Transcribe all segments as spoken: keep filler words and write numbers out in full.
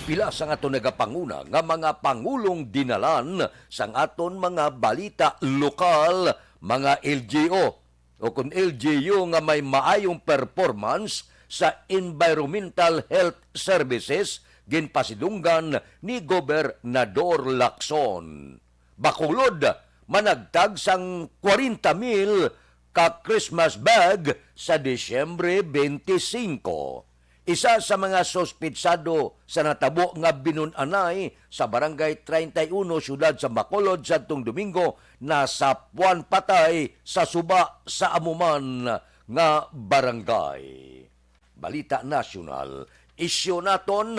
Pila sang aton nagapanguna nga mga pangulong dinalan sang aton mga balita lokal, mga L G U o kon L G U nga may maayong performance sa environmental health services, ginpasidunggan ni Gobernador Lacson. Bacolod, managtag sang kwarenta mil ka Christmas bag sa Disyembre twenty-five. Isa sa mga suspitsado sa natabo nga binun-anay sa Barangay treinta y uno, Siyudad sa Bacolod, sadtong Domingo, nasapuan patay sa suba sa amo man nga barangay. Balita nasyonal, isyu naton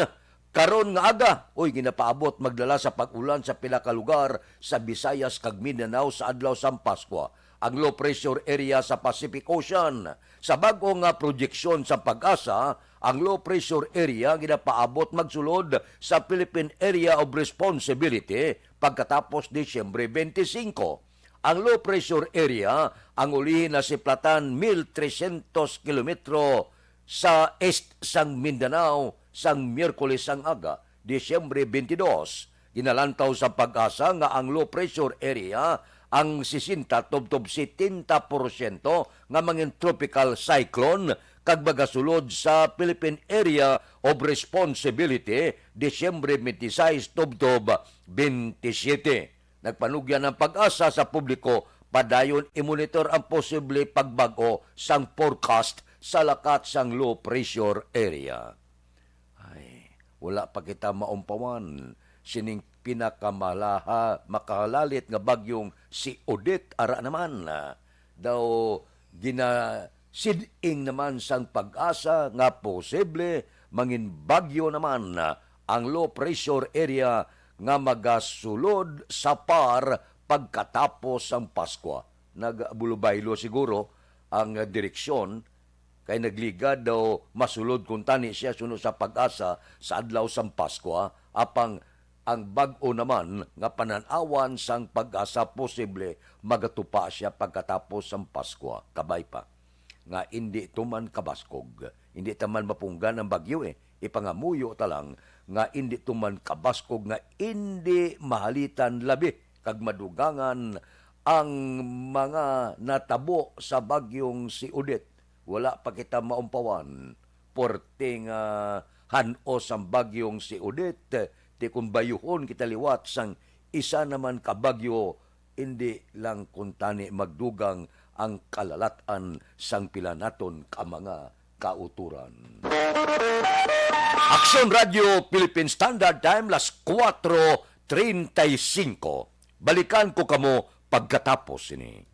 karon nga aga, uy, ginapaabot magdala sa pag-ulan sa pila ka lugar sa Visayas kag Mindanao sa adlaw sang Paskwa ang low pressure area sa Pacific Ocean. Sa bag-o nga proyeksyon sa PAGASA, ang low pressure area ginapaabot magsulod sa Philippine Area of Responsibility pagkatapos Disyembre twenty-five. Ang low pressure area ang ulihi nasiplatan mil tresyentos kilometro sa east sang Mindanao sang Miyerkules sang aga, Disyembre twenty-two. Ginalantaw sa PAGASA nga ang low pressure area ang sesenta tubtob setenta porsyento nga mangin tropical cyclone kag magasulod sa Philippine Area of Responsibility, Disyembre twenty-six tubtob twenty-seven. Nagpanugyan ang PAGASA sa publiko padayon i-monitor ang posible pagbag-o sang forecast sa lakat sang low pressure area. Ay, wala pa kita maumpawan sining pinakamalaha-, makahalalit nga bagyong si Odette. Ara naman, ah, daw ginasid-ing naman sang PAGASA nga posible mangin bagyo naman, ah, ang low pressure area nga magasulod sa PAR pagkatapos sang Paskwa. Nagbulubaylo siguro ang direksyon, kay nagligad daw masulod kuntani siya suno sa PAGASA sa adlaw sang Paskwa, apang ang bag-o naman nga panan-awan sang PAGASA posible magatupa siya pagkatapos sang Paskwa. Kabay pa nga indi tuman kabaskog, indi ta man mapunggan ang bagyo, eh. Ipangamuyo ta lang nga indi tuman kabaskog, nga indi mahalitan labi kag madugangan ang mga natabo sa bagyong si Odette. Wala pa kita maumpawan. Puwerte nga han-os ang bagyong si Odette, ti kon bayuhon kita liwat sang isa naman ka bagyo, indi lang kuntani magdugang ang kalalat-an sang pila naton ka mga kautoran. Aksyon Radio Philippine Standard Time, las kuwatro treinta y cinco. Balikan ko kamo pagkatapos sini.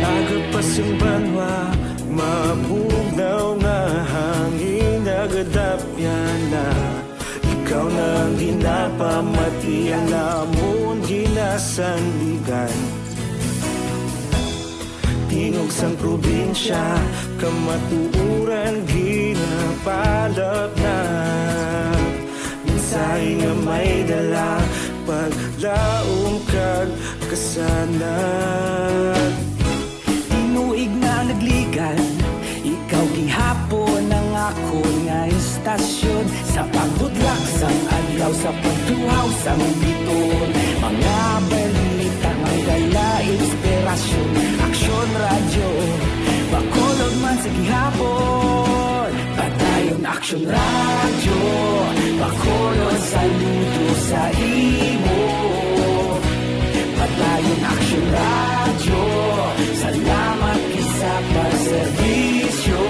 Aga pa sing banwa, mabugnaw nga hangin, nagadapyan na. Ikaw na ang ginapamati, ang amon ginasandigan. Tingog sang probinsya, kamatuoran ginapalapnap. Mensahe nga may dala, paglaom kag kasanag. Tinuig na nagligad, ikaw gihapon ang akon nga istasyon. Sa pagbudlak sang adlaw, sa pagtuhaw sang bituon, mga balita nga dala inspirasyon. Aksyon Radyo, Bacolod man sa gihapon. Padayon Aksyon Radyo, Bacolod, saludo sa imo. Padayon Aksyon Radyo, salamat gid sa pagserbisyo.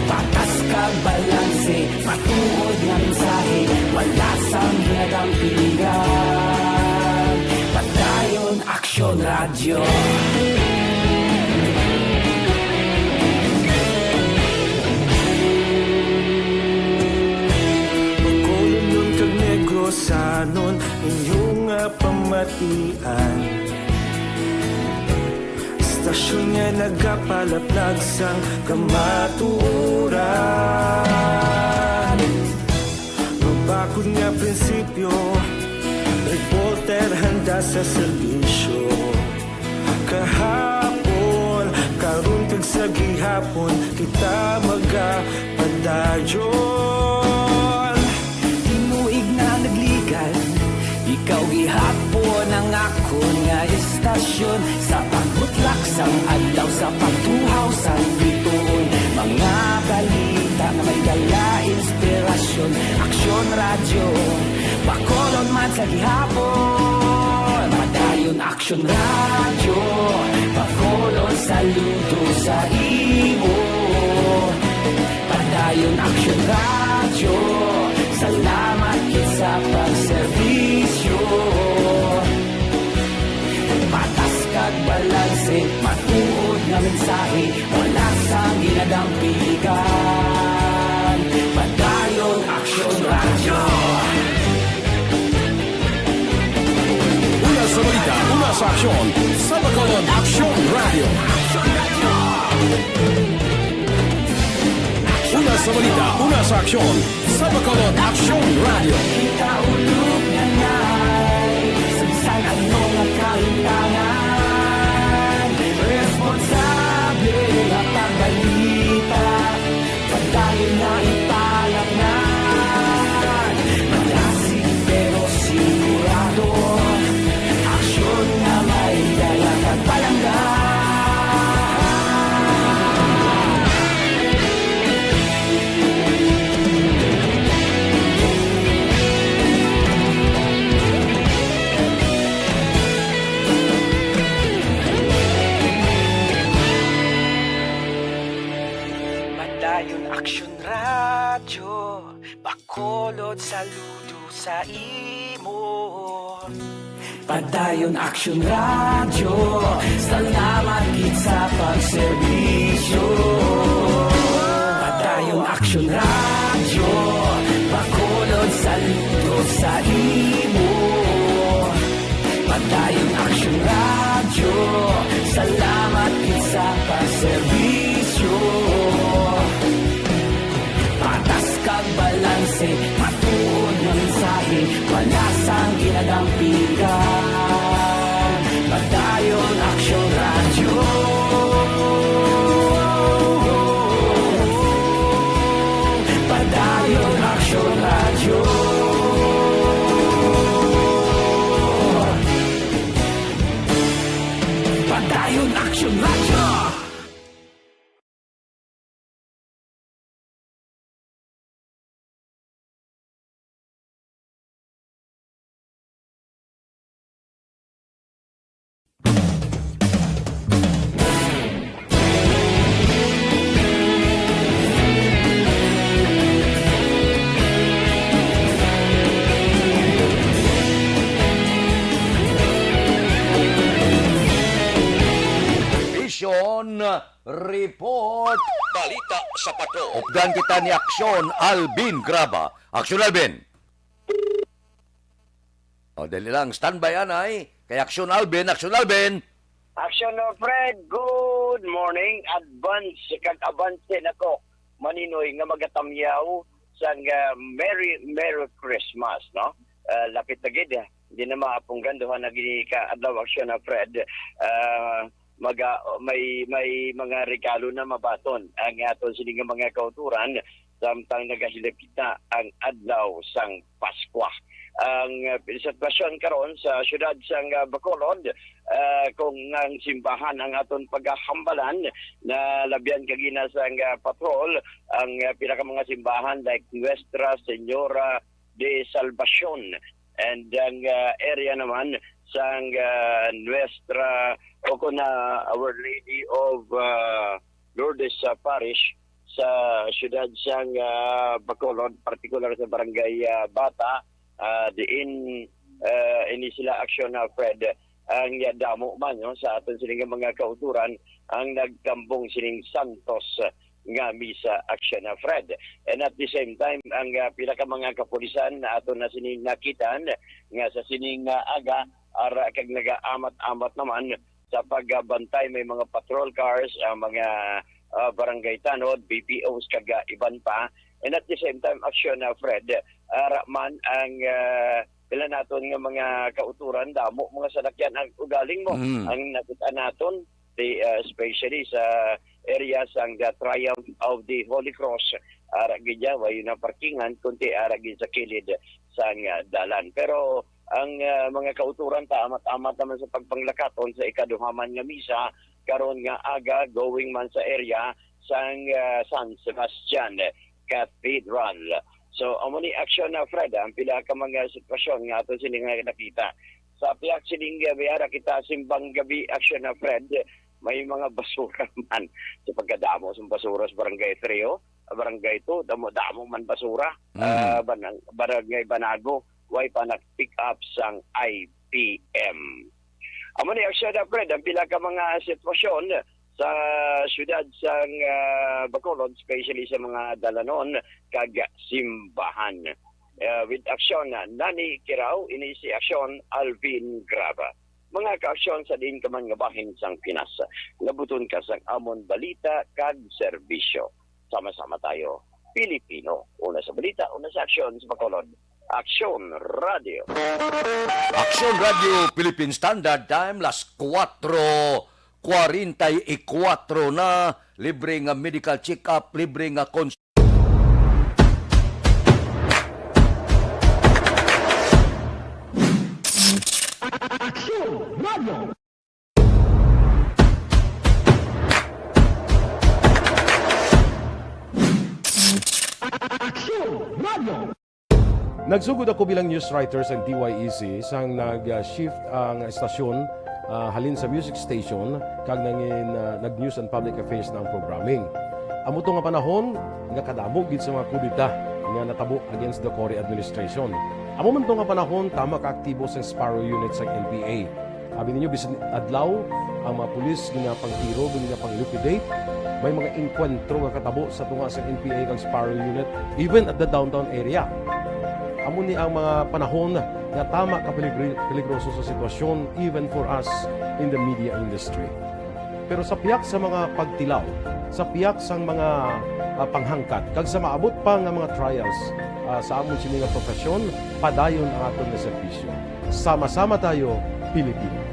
Patas kag balanse, matuod nga mensahe, wala sang ginadampingan. Padayon Aksyon Radyo. Bacolodnon kag Negrosanon, inyo nga pamatian. Aksyon nga nagapalaplag sang kamatuoran. Mabakod nga prinsipyo, reporter handa sa serbisyo. Kahapon, karon kag sa gihapon, kita magapadayon. Tinuig na nagligan, ikaw gihapon ang akon nga istasyon. Sa pagbutlak sang adlaw, sa pagtuhaw sang bituon, mga balita nga may dala inspirasyon. Aksyon Radyo, Bacolod man sa gihapon. Padayon Aksyon Radyo, Bacolod, saludo sa imo. Padayon Aksyon Radyo, salamat gid sa pagserbisyo. Patas kag balanse, matuod nga mensahe, wala sang ginadampigan. Padayon Aksyon Radyo. Una sa balita, una sa aksyon, sa Bacolod Aksyon Radyo. Una sa balita, una sa aksyon, sa Bacolod Aksyon Radyo. Kita ulog na nay, sa bisan ano nga kahintangan, responsable nga pagbalita. Padayon na ipalatnan, malasig pero sigurado. Aksyon nga may dala kag palangga. Padayon Aksyon Radyo, Bacolod, saludo sa imo. Padayon Aksyon Radyo, salamat gid sa pagserbisyo. Padayon Aksyon Radyo, Bacolod, saludo sa imo. Padayon Aksyon Radyo, salamat gid sa pagserbisyo. Patas kag balanse, matuod nga mensahe, wala sang ginadampigan. Padayon Aksyon Radyo. Padayon Aksyon Radyo. Padayon Aksyon Radyo. Vision Report. Balita sa Patrol. Updan kita ni Aksyon Alvin Graba. Aksyon Alvin. O, dali lang. Standby, anay. Kay Aksyon Alvin, Aksyon Alvin. Aksyon, uh, Fred, good morning. Advance kag abante na ko, Maninoy, nga magatamyaw sang, uh, Merry, Merry Christmas, no? Uh, lapit na gid, eh. Hindi na maapunggan, duha na gini ka adlaw, Aksyon, uh, Fred. Uh, maga-, may, may mga regalo na mabaton ang aton sini nga mga kautoran samtang nagahilabita ang adlaw sang Paskwa. Ang, uh, sitwasyon karon sa siyudad sang, uh, Bacolod, uh, kung ang simbahan ang aton pagahambalan, na labian kagina sang, uh, patrol, ang, uh, pinaka mga simbahan like Nuestra Señora de Salvacion, and ang, uh, area naman sang, uh, Nuestra o kun, uh, Our Lady of, uh, Lourdes, uh, Parish sa siyudad sang, ah, Bacolod, partikular sa barangay, ah, Bata, ah, diin, ah, ini sila Aksyon, ah, Fred, ang, ah, damo man, no, sa aton sini nga mga kautoran ang nagtambong sining santos nga misa, Aksyon, ah, Fred. And at the same time, ang, ah, pila ka mga kapulisan na aton na sini nakitan nga sa sining, ah, aga, ara kag nagaamat-amat naman sa pagbantay, may mga patrol cars, ah, mga, ah, barangay tanod, B P Os, kag, ah, iban pa. And at the same time, aksyon na, Fred, ah, ara man ang, ah, pila naton nga mga kauturan, damo mga salakyan ang ugaling mo. Mm. Ang nakita naton, the, ah, especially sa area sang the Triumph of the Holy Cross, ara gid ya, way na parkingan, kundi ara gid sa kilid sang, ah, dalan. Pero ang, ah, mga kauturan, taamat-amat naman sa pagpanglakaton sa ikaduha man nga misa karon nga aga, going man sa area sang, ah, San Sebastian Cathedral. So, amo ni aksyon na, Fred, ang pila ka mga sitwasyon nga ato sini nga nakita. Sa pihak sining gabi, ara kita simbang gabi, aksyon na, Fred, may mga basura man. Sa pagkadamo sa basura sa Barangay Three, oh, Barangay Two, damo-damo man basura. Mm. Ah, Banang-, Barangay Banago, way pa nag-pick up sang I P M. Amo ni aksyon na, Fred, ang pila ka mga sitwasyon sa siyudad sang, ah, Bacolod, especially sa mga dalanon kag simbahan. Ah, with aksyon na Nani Kirao, ini si aksyon Alvin Graba. Mga kaaksyon sa diin ka man nga bahin sang Pinas, nabuton ka sang amon balita kag serbisyo. Sama-sama tayo, Pilipino. Una sa balita, una sa aksyon sa Bacolod. Aksyon Radio. Aksyon Radio Philippine Standard Time, las kuwatro kwarenta y kuwatro na. Libre nga medical check-up, libre nga cons- Aksyon Radio. Aksyon Radio. Nagsugod ako bilang news writer sa T Y E C sang nag-shift ang estasyon, ah, halin sa music station kag nangin, ah, nag-news and public affairs na ang programming. Amo to nga panahon nga kadamo gid sa mga kudeta nga natabo against the Cory administration. Amo man to nga panahon tama ka aktibo sang Sparrow Unit sang N P A. Abi ninyo, bisan adlaw, ang mga pulis ginapangtiro, ginapang-liquidate. May mga engkwentro nga katabo sa tunga sa N P A kag Sparrow Unit, even at the downtown area. Amo ni ang mga panahon nga tama ka peligri-, peligroso sa sitwasyon, even for us in the media industry. Pero sa pihak sa mga pagtilaw, sa pihak sang mga, ah, panghangkat, kag sa maabot pa nga mga trials, ah, sa amon sini nga profesyon, padayon ang aton nga serbisyo. Sama-sama tayo, Pilipino.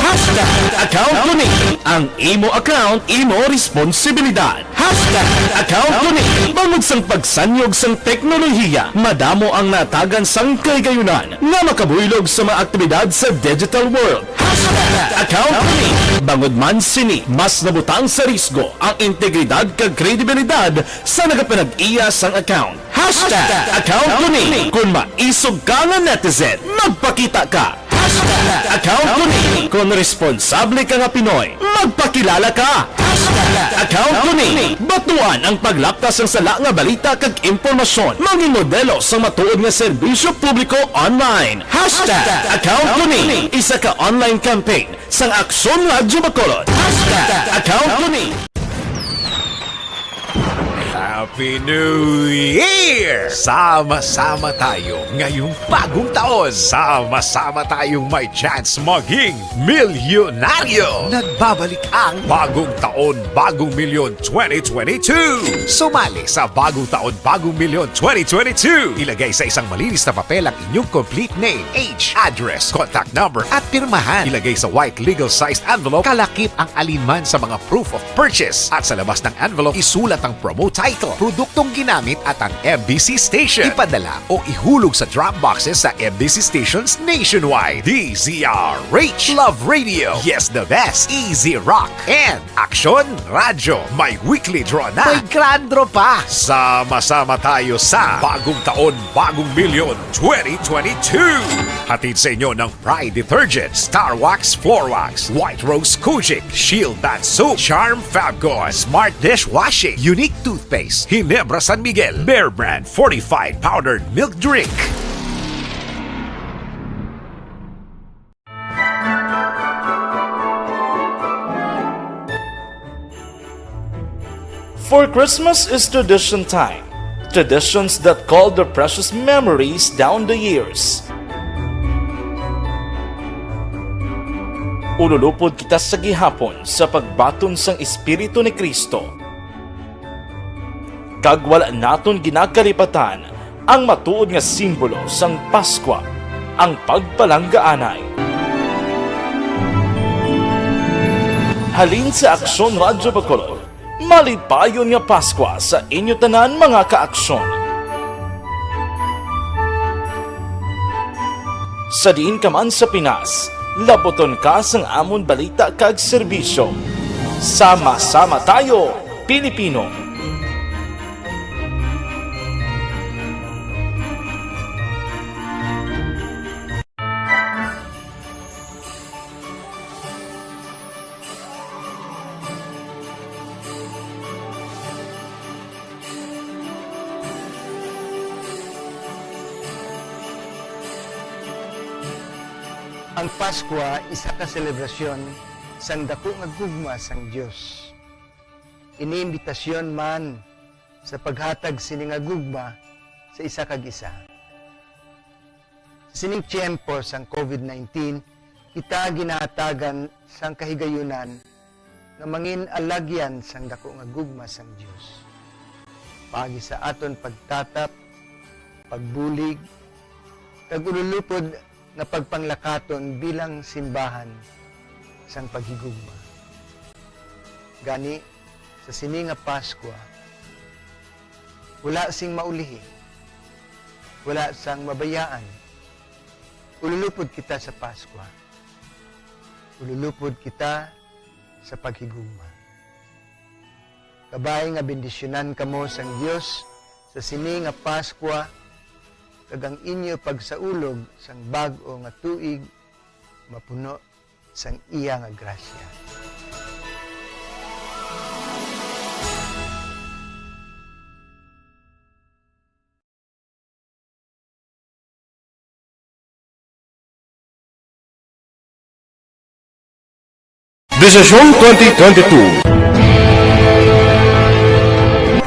Hashtag account ko ni. Ang imo account, imo responsibilidad. Hashtag account ko ni. Bangod sang pagsanyog sang teknolohiya, madamo ang natagan sang kahigayunan nga makabuylog sa mga aktibidad sa digital world. Hashtag account ko ni. Bangod man sini, mas nabutang sa risgo ang integridad kag kredibilidad sa nagapanag-iya sang account. Hashtag account ko ni. Kung maisog ka nga netizen, magpakita ka. Hashtag account ko ni. Kung responsable ka nga Pinoy, magpakilala ka. Hashtag account ko ni. Batuan ang paglaptas sang sala nga balita kag impormasyon. Maging modelo sang matuod nga serbisyo publiko online. Hashtag account ko ni. Isa ka online campaign sang Aksyon Radyo Bacolod. Hashtag account ko ni. Happy New Year! Sama-sama tayo ngayong bagong taon. Sama-sama tayong may chance maging milyonaryo. Nagbabalik ang Bagong Taon, Bagong Milyon twenty twenty-two. Sumali sa Bagong Taon, Bagong Milyon twenty twenty-two. Ilagay sa isang malinis na papel ang inyong complete name, age, address, contact number, at pirmahan. Ilagay sa white legal-sized envelope, kalakip ang alinman sa mga proof of purchase. At sa labas ng envelope, isulat ang promo title, produktong ginamit, at ang M B C station. Ipadala o ihulog sa drop boxes sa M B C stations nationwide. D Z R H, Love Radio, Yes the Best, Easy Rock, and Aksyon Radyo. May weekly draw na. May grand draw pa. Sama-sama tayo sa Bagong Taon, Bagong Milyon twenty twenty-two. Hatid sa inyo ng Pride Detergent, Star Wax Floor Wax, White Rose Kojic, Shield Bath Soap, Charm Fabcon, Smart Dishwashing, Unique Toothpaste, Ginebra San Miguel, Bear Brand Fortified Powdered Milk Drink. For Christmas is tradition time. Traditions that called their precious memories down the years. Ululupod kita sa gihapon sa pagbaton sang Espiritu ni Cristo. Kag wala naton ginakalipatan ang matuod nga simbolo sang Paskwa, ang pagpalanggaanay. Halin sa Aksyon Radyo Bacolod, malipayon nga Paskwa sa inyo tanan, mga kaaksyon. Sa diin ka man sa Pinas, labuton ka sang amon balita kag serbisyo. Sama-sama tayo, Pilipino! Ang Paskwa isa ka selebrasyon sang daku nga gugma sang Dios. Ini imbitasyon man sa paghatag sini nga gugma sa isa kag isa. Sa sining tiyempo sang covid nineteen, kita ginahatagan sang kahigayunan nga mangin alagyan sang daku nga gugma sang Dios. Paagi sa aton pagtatap, pagbulig, kag ululupod nga pagpanglakaton bilang simbahan sang paghigugma. Gani, sa sini nga Paskwa, wala sing maulihi, wala sang mabayaan. Ululupod kita sa Paskwa. Ululupod kita sa paghigugma. Kabay nga bendisyonan kamo sang Dios sa sini nga Paskwa, kag ang inyo pagsaulog sang bag-o nga tuig mapuno sang iya nga grasya. Desisyon twenty twenty-two.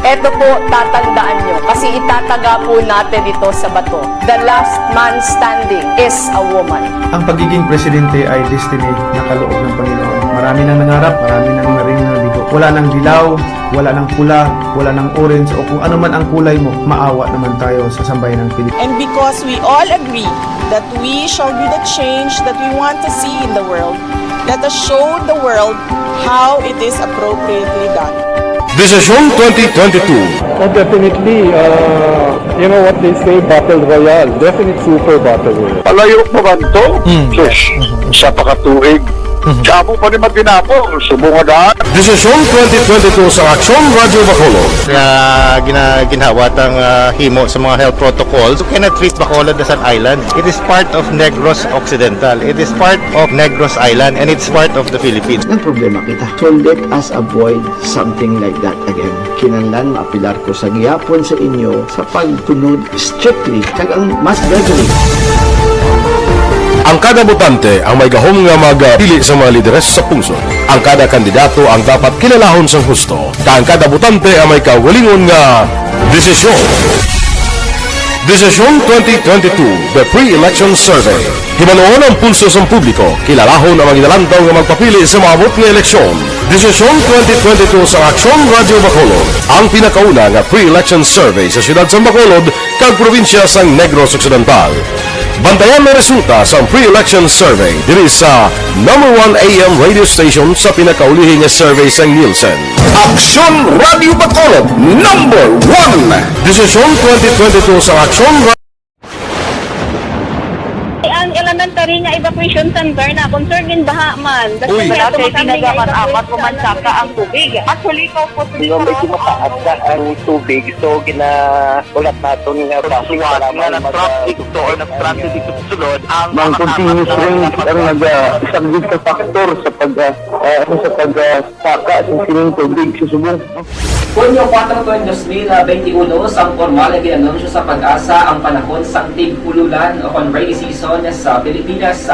Eto po, tatandaan nyo, kasi itataga po natin ito sa bato. The last man standing is a woman. Ang pagiging presidente ay destiny na kaloob ng Panginoon. Marami nang nangarap, marami nang naring nabigo. Wala nang dilaw, wala nang pula, wala nang orange, o kung ano man ang kulay mo, maawa naman tayo sa sambayan ng Pilipinas. And because we all agree that we shall be the change that we want to see in the world, let us show the world how it is appropriately done. Desisyon twenty twenty-two. Oh, definitely, uh, you know what they say, battle royale. Definite super battle royale. Palayo pa man to? Mm. Sus, isa pa ka tuig. Mhm. Damo pa ni matinapon, subong nga daan. Desisyon twenty twenty-two sa Aksyon Radyo Bacolod. Nga gina-, ginhawa tang, ah, himo sa mga health protocols. You cannot treat Bacolod as an island. It is part of Negros Occidental. It is part of Negros Island, and it's part of the Philippines. Ang problema kita, so let us avoid something like that again. Kinahanglan maapilar ko sa gihapon sa inyo sa pagsunod strictly kag ang mas deadly. Ang kada botante ang may gahom nga magpili sa mga lideres sa pungsod. Ang kada kandidato ang dapat kilalahon sang husto, kag ang kada botante ang may kaugalingon nga desisyon. Desisyon twenty twenty-two, The Pre-Election Survey. Hibaluon ang pulso sang publiko, kilalahon ang mga ginalantaw nga magpapili sa maabot nga eleksyon. Desisyon twenty twenty-two sa Aksyon Radyo Bacolod, ang pinakauna nga pre-election survey sa siyudad sang Bacolod kag probinsya sang Negros Occidental. Bantayan ang resulta sang pre-election survey diri sa number one A M radio station sa pinakaulihi nga survey sang Nielsen. Aksyon Radyo Bacolod, number one. Desisyon twenty twenty-two sa Aksyon Ra- Ang elementary nga evacuation center na concern gin baha man. Uy. Wala kay tinaga man apat ko man saka ang tubig. Actually, ko po. Di ba, medyo mataas na ang tubig, so ginahulat naton nga traffic nga mag- nag-traffic to or nag-traffic dito sa sulod ang mga continuous rain ang nag-, ah, isang big factor sa pag, ah, ah, ano, sa pag, ah, saka sa sining tubig sa subong. Hunyo kuwatro, dos mil benti uno, sang pormal nga gin-anunsyo sa PAGASA ang panahon sang tig-ululan o kon rainy season sa Pilipinas.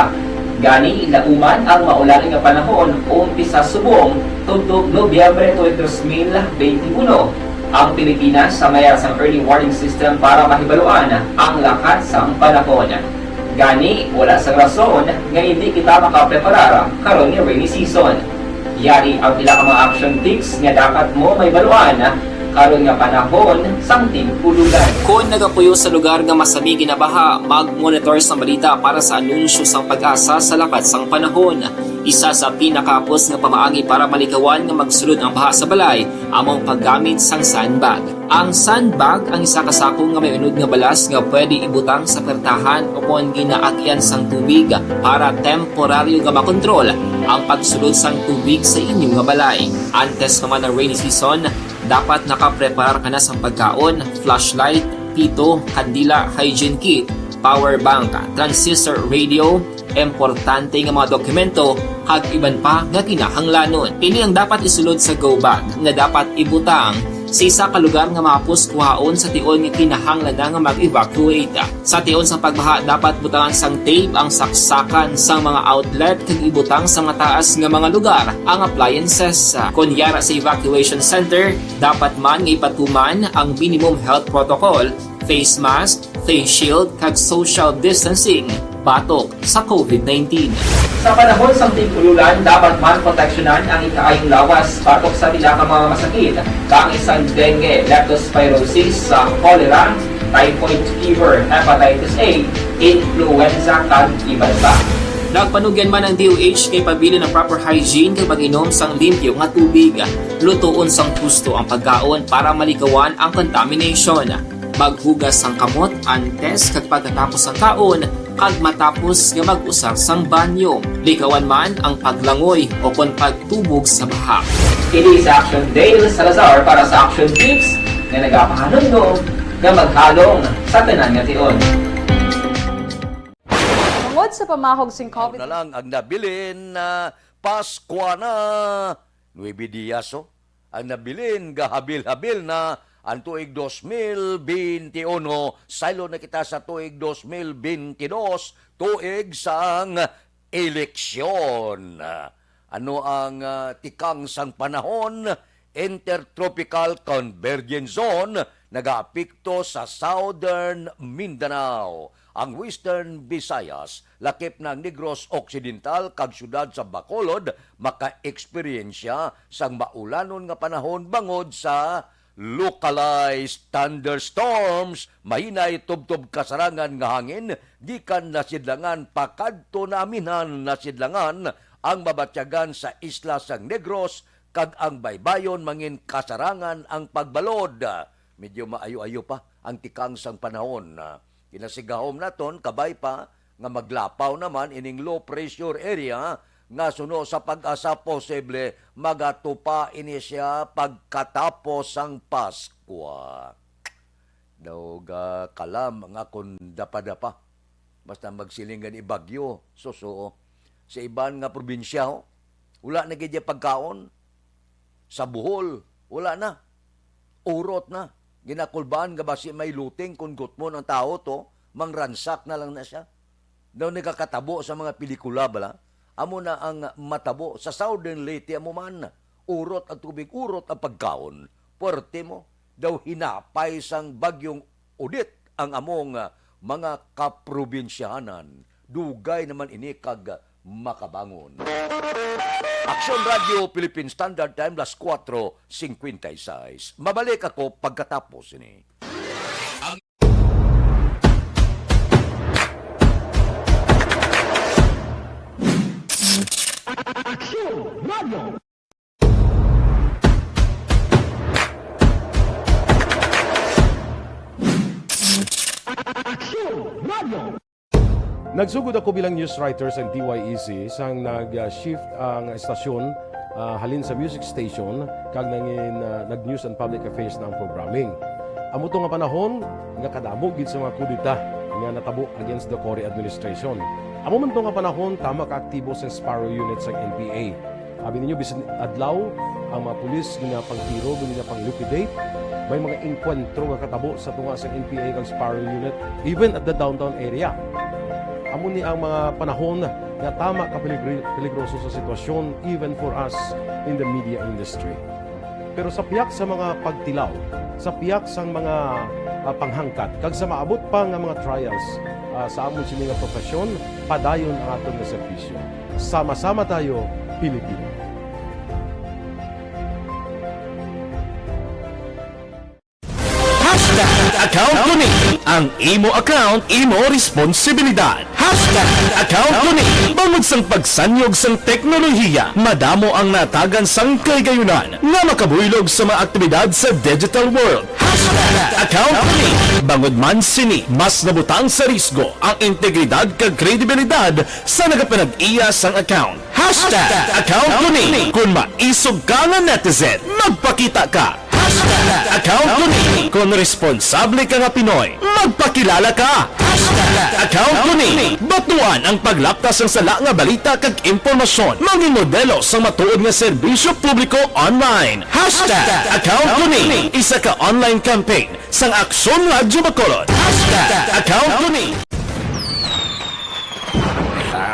Gani, lauman ang maulan nga panahon umpisa subong tubtob Nobyembre tuig dos mil benti uno. Ang Pilipinas sa mayara sang early warning system para mahibaluan ang lakat sang panahon. Gani, wala sang rason nga hindi kita makapreparar karon nga rainy season. Yari ang pila ka mga action tips nga dapat mo mahibaluan karon nga panahon sang tig-ululan. Kon nagapuyo sa lugar nga masami ginabaha, mag-monitor sang balita para sa anunsyo sang PAGASA sa lakat sang panahon. Isa sa pinakahapos nga pamaagi para malikawan nga magsulod ang baha sa balay amo ang paggamit sang sandbag. Ang sandbag ang isa ka sako nga may unod nga balas nga pwede ibutang sa pertahan o kon ginaagyan sang tubig para temporaryo nga makontrol ang pagsulod sang tubig sa inyo nga balay. Antes pa man ang rainy season, dapat nakapreparar ka na sang pagkaon, flashlight, pito, kandila, hygiene kit, power bank, transistor radio, importante nga mga dokumento, kag iban pa nga kinahanglanon. Ini ang dapat isulod sa go bag nga dapat ibutang sa isa ka lugar nga mahapos kuhaon sa tion nga kinahanglan na nga mag-evacuate. Sa tion sa pagbaha, dapat butangan sang tape ang saksakan sang mga outlet kag ibutang sa mataas nga mga lugar ang appliances. Kon yara sa evacuation center, dapat man nga ipatuman ang minimum health protocol, face mask, face shield, kag social distancing batok sa covid nineteen. Sa panahon sang tig-ululan, dapat man proteksyonan ang ikaayong lawas batok sa pila ka mga masakit, kaangay sang dengue, leptospirosis, sa cholera, typhoid fever, hepatitis A, influenza, kag iban pa. Nagpanugyan man ang D O H kay pabilin ang proper hygiene kag pag-inom sang limpyo nga tubig. Lutoon sang husto ang pagkaon para malikawan ang contamination. Maghugas sang kamot antes kag pagkatapos sang kaon, kag matapos nga mag-usar sang banyo. Likawan man ang paglangoy o kon pagtubog sa baha. Kini si Action Dale Salazar para sa Action Tips nga nagapahanumdom nga maghalong sa tanan nga tion. Tungod sa pamahog sing Mao covid na lang ang nabilin na Paskwa na. Nuebe dias, oh. Ang nabilin, gahabil-habil na ang tuig dos mil benti uno. Saylo na kita sa tuig dos mil benti dos, tuig sang eleksyon. Ano ang, ah, tikang sang panahon? Intertropical Convergence Zone nagaapekto sa Southern Mindanao, ang Western Visayas, lakip na ang Negros Occidental kag siyudad sa Bacolod makaeksperyensya sang maulanon nga panahon bangod sa localized thunderstorms, mahinay tubtob kasarangan nga hangin gikan nasidlangan pakadto naminhan nasidlangan ang mabatyagan sa isla sang Negros kag ang baybayon mangin kasarangan ang pagbalod. Medyo maayo-ayo pa ang tikang sang panahon. Ginasigahom naton kabay pa nga maglapaw naman ining low pressure area nga suno sa PAGASA posible magatupa ini siya pagkatapos sang Paskwa. Daw gakalam ang akon dapadapa. Basta magsiling gani bagyo, susuo. Sa iban nga probinsya, ho, wala na gid pagkaon. Sa Bohol, wala na. Urot na. Ginakulbaan nga basi may looting kon gutmon ang tawo to, mangransak na lang na siya. Daw nagakatabo sa mga pelikula bala. Amo na ang matabo sa Southern Leyte, amo man. Urot ang tubig, urot ang pagkaon. Puwerte mo. Daw hinapay sang bagyong Odette ang among, ah, mga kaprobinsyahanan. Dugay naman ini kag makabangon. Aksyon Radio Philippine Standard Time, las kuwatro singkwenta y sais. Mabalik ako pagkatapos ini. Aksyon Radio. Aksyon Radio. Nagsugod ako bilang news writer sa D Y E C sang nag-shift ang estasyon, ah, halin sa music station kag nangin, ah, nag-news and public affairs na ang programming. Amo to nga panahon nga kadamo gid sa mga kudeta nga natabo against the Cory administration. Amo man to nga panahon tama ka aktibo sa Sparrow Unit sang N P A. Abi ninyo, bisan adlaw, ang mga pulis ginapangtiro, ginapang-liquidate. May mga engkwentro nga katabo sa tunga sa N P A kag Sparrow Unit, even at the downtown area. Amo ni ang mga panahon nga tama ka peligri-, peligroso sa sitwasyon, even for us in the media industry. Pero sa pihak sa mga pagtilaw, sa pihak sang mga, ah, panghangkat, kag sa maabot pa nga mga trials, ah, sa amon sini nga profesyon, padayon ang aton nga serbisyo. Sama-sama tayo, Pilipino. Hashtag account ko ni. Ang imo account, imo responsibilidad. Hashtag account ko ni. Bangod sang pagsanyog sang teknolohiya, madamo ang natagan sang kahigayunan nga makabuylog sa mga aktibidad sa digital world. Hashtag account ko ni. Bangod man sini, mas nabutang sa risgo ang integridad kag kredibilidad sa nagapanag-iya sang account. Hashtag account ko ni. Kung maisog ka nga netizen, magpakita ka. Hashtag account ko ni. Kung responsable ka nga Pinoy, magpakilala ka. Hashtag account ko ni. Batuan ang paglapta sang sala nga balita kag impormasyon. Mangin modelo sang matuod nga serbisyo publiko online. Hashtag account ko ni. Isa ka online campaign sang Aksyon Radyo Bacolod. Hashtag account ko ni.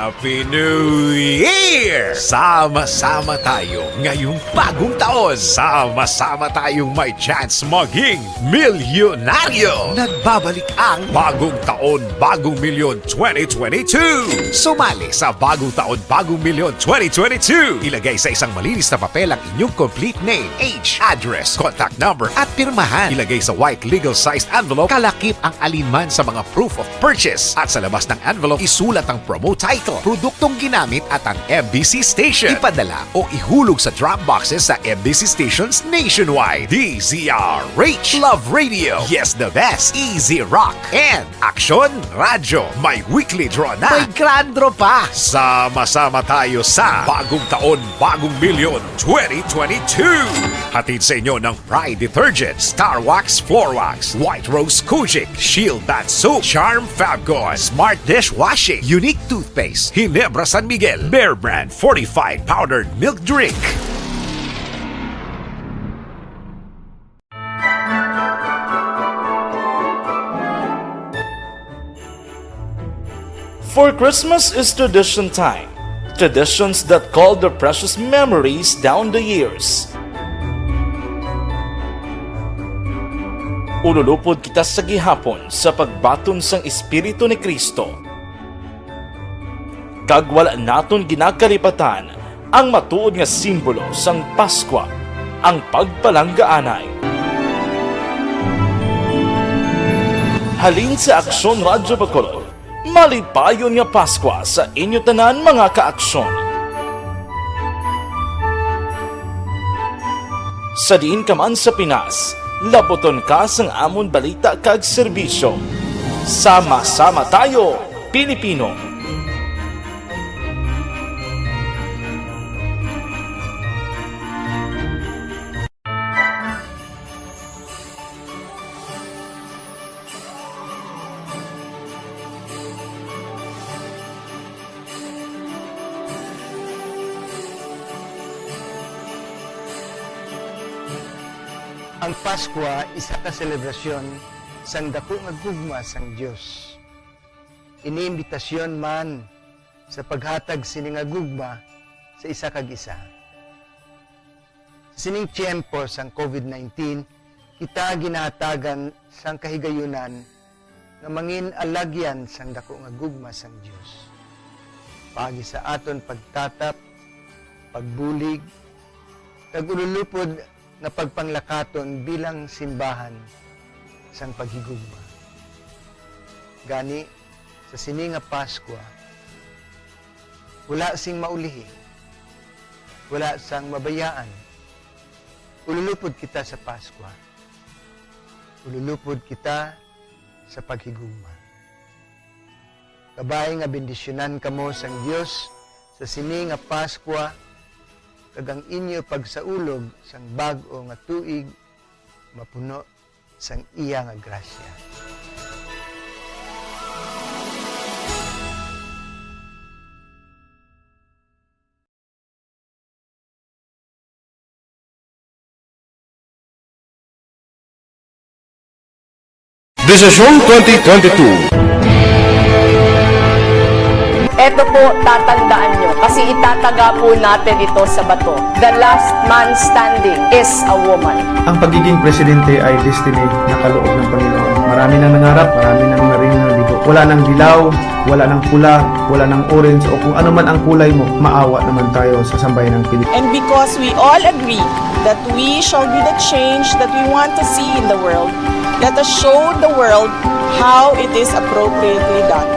Happy New Year! Sama-sama tayo ngayong bagong taon. Sama-sama tayong may chance maging milyonaryo. Nagbabalik ang Bagong Taon, Bagong Milyon twenty twenty-two. Sumali sa Bagong Taon, Bagong Milyon twenty twenty-two. Ilagay sa isang malinis na papel ang inyong complete name, age, address, contact number, at pirmahan. Ilagay sa white legal-sized envelope, kalakip ang alinman sa mga proof of purchase. At sa labas ng envelope, isulat ang promo title, produktong ginamit, at ang M B C station. Ipadala o ihulog sa drop boxes sa M B C stations nationwide. D Z R H, Love Radio, Yes the Best, Easy Rock, and Aksyon Radyo. May weekly draw na. May grand draw pa. Sama-sama tayo sa Bagong Taon, Bagong Milyon twenty twenty-two. Hatid sa inyo ng Pride Detergent, Star Wax Floor Wax, White Rose Kojic, Shield Bath Soap, Charm Fabcon, Smart Dishwashing, Unique Toothpaste, Ginebra San Miguel, Bear Brand Fortified Powdered Milk Drink. For Christmas is tradition time. Traditions that call their precious memories down the years. Ululupod kita sa gihapon sa pagbaton sang Espiritu ni Cristo. Kag wala naton ginakalipatan ang matuod nga simbolo sang Paskwa, ang pagpalanggaanay. Halin sa Aksyon Radyo Bacolod, malipayon nga Paskwa sa inyo tanan, mga ka-Aksyon. Sa diin ka man sa Pinas, laputon ka sang amon balita kag serbisyo. Sama-sama tayo, Pilipino! Ang Paskwa isa ka selebrasyon sang daku nga gugma sang Dios. Ini imbitasyon man sa paghatag sini nga gugma sa isa kag isa. Sa sining tiyempo sang COVID nineteen, kita ginahatagan sang kahigayunan nga mangin alagyan sang daku nga gugma sang Dios, paagi sa aton pagtatap, pagbulig, kag ululupod nga pagpanglakaton bilang simbahan sang paghigugma. Gani, sa sini nga Paskwa, wala sing maulihi, wala sang mabayaan. Ululupod kita sa Paskwa. Ululupod kita sa paghigugma. Kabay nga bendisyonan kamo sang Dios sa sini nga Paskwa, kag ang inyo pagsaulog sang bag-o nga tuig mapuno sang iya nga grasya. Desisyon twenty twenty-two. Eto po, tatandaan nyo, Si itataga po natin ito sa bato. The last man standing is a woman. Ang pagiging presidente ay destiny na kaloob ng Panginoon. Marami nang nangarap, marami nang naring nabigo. Wala nang dilaw, wala nang pula, wala nang orange, o kung ano man ang kulay mo, maawa naman tayo sa sambayan ng Pilipinas. And because we all agree that we shall be the change that we want to see in the world, let us show the world how it is appropriately done.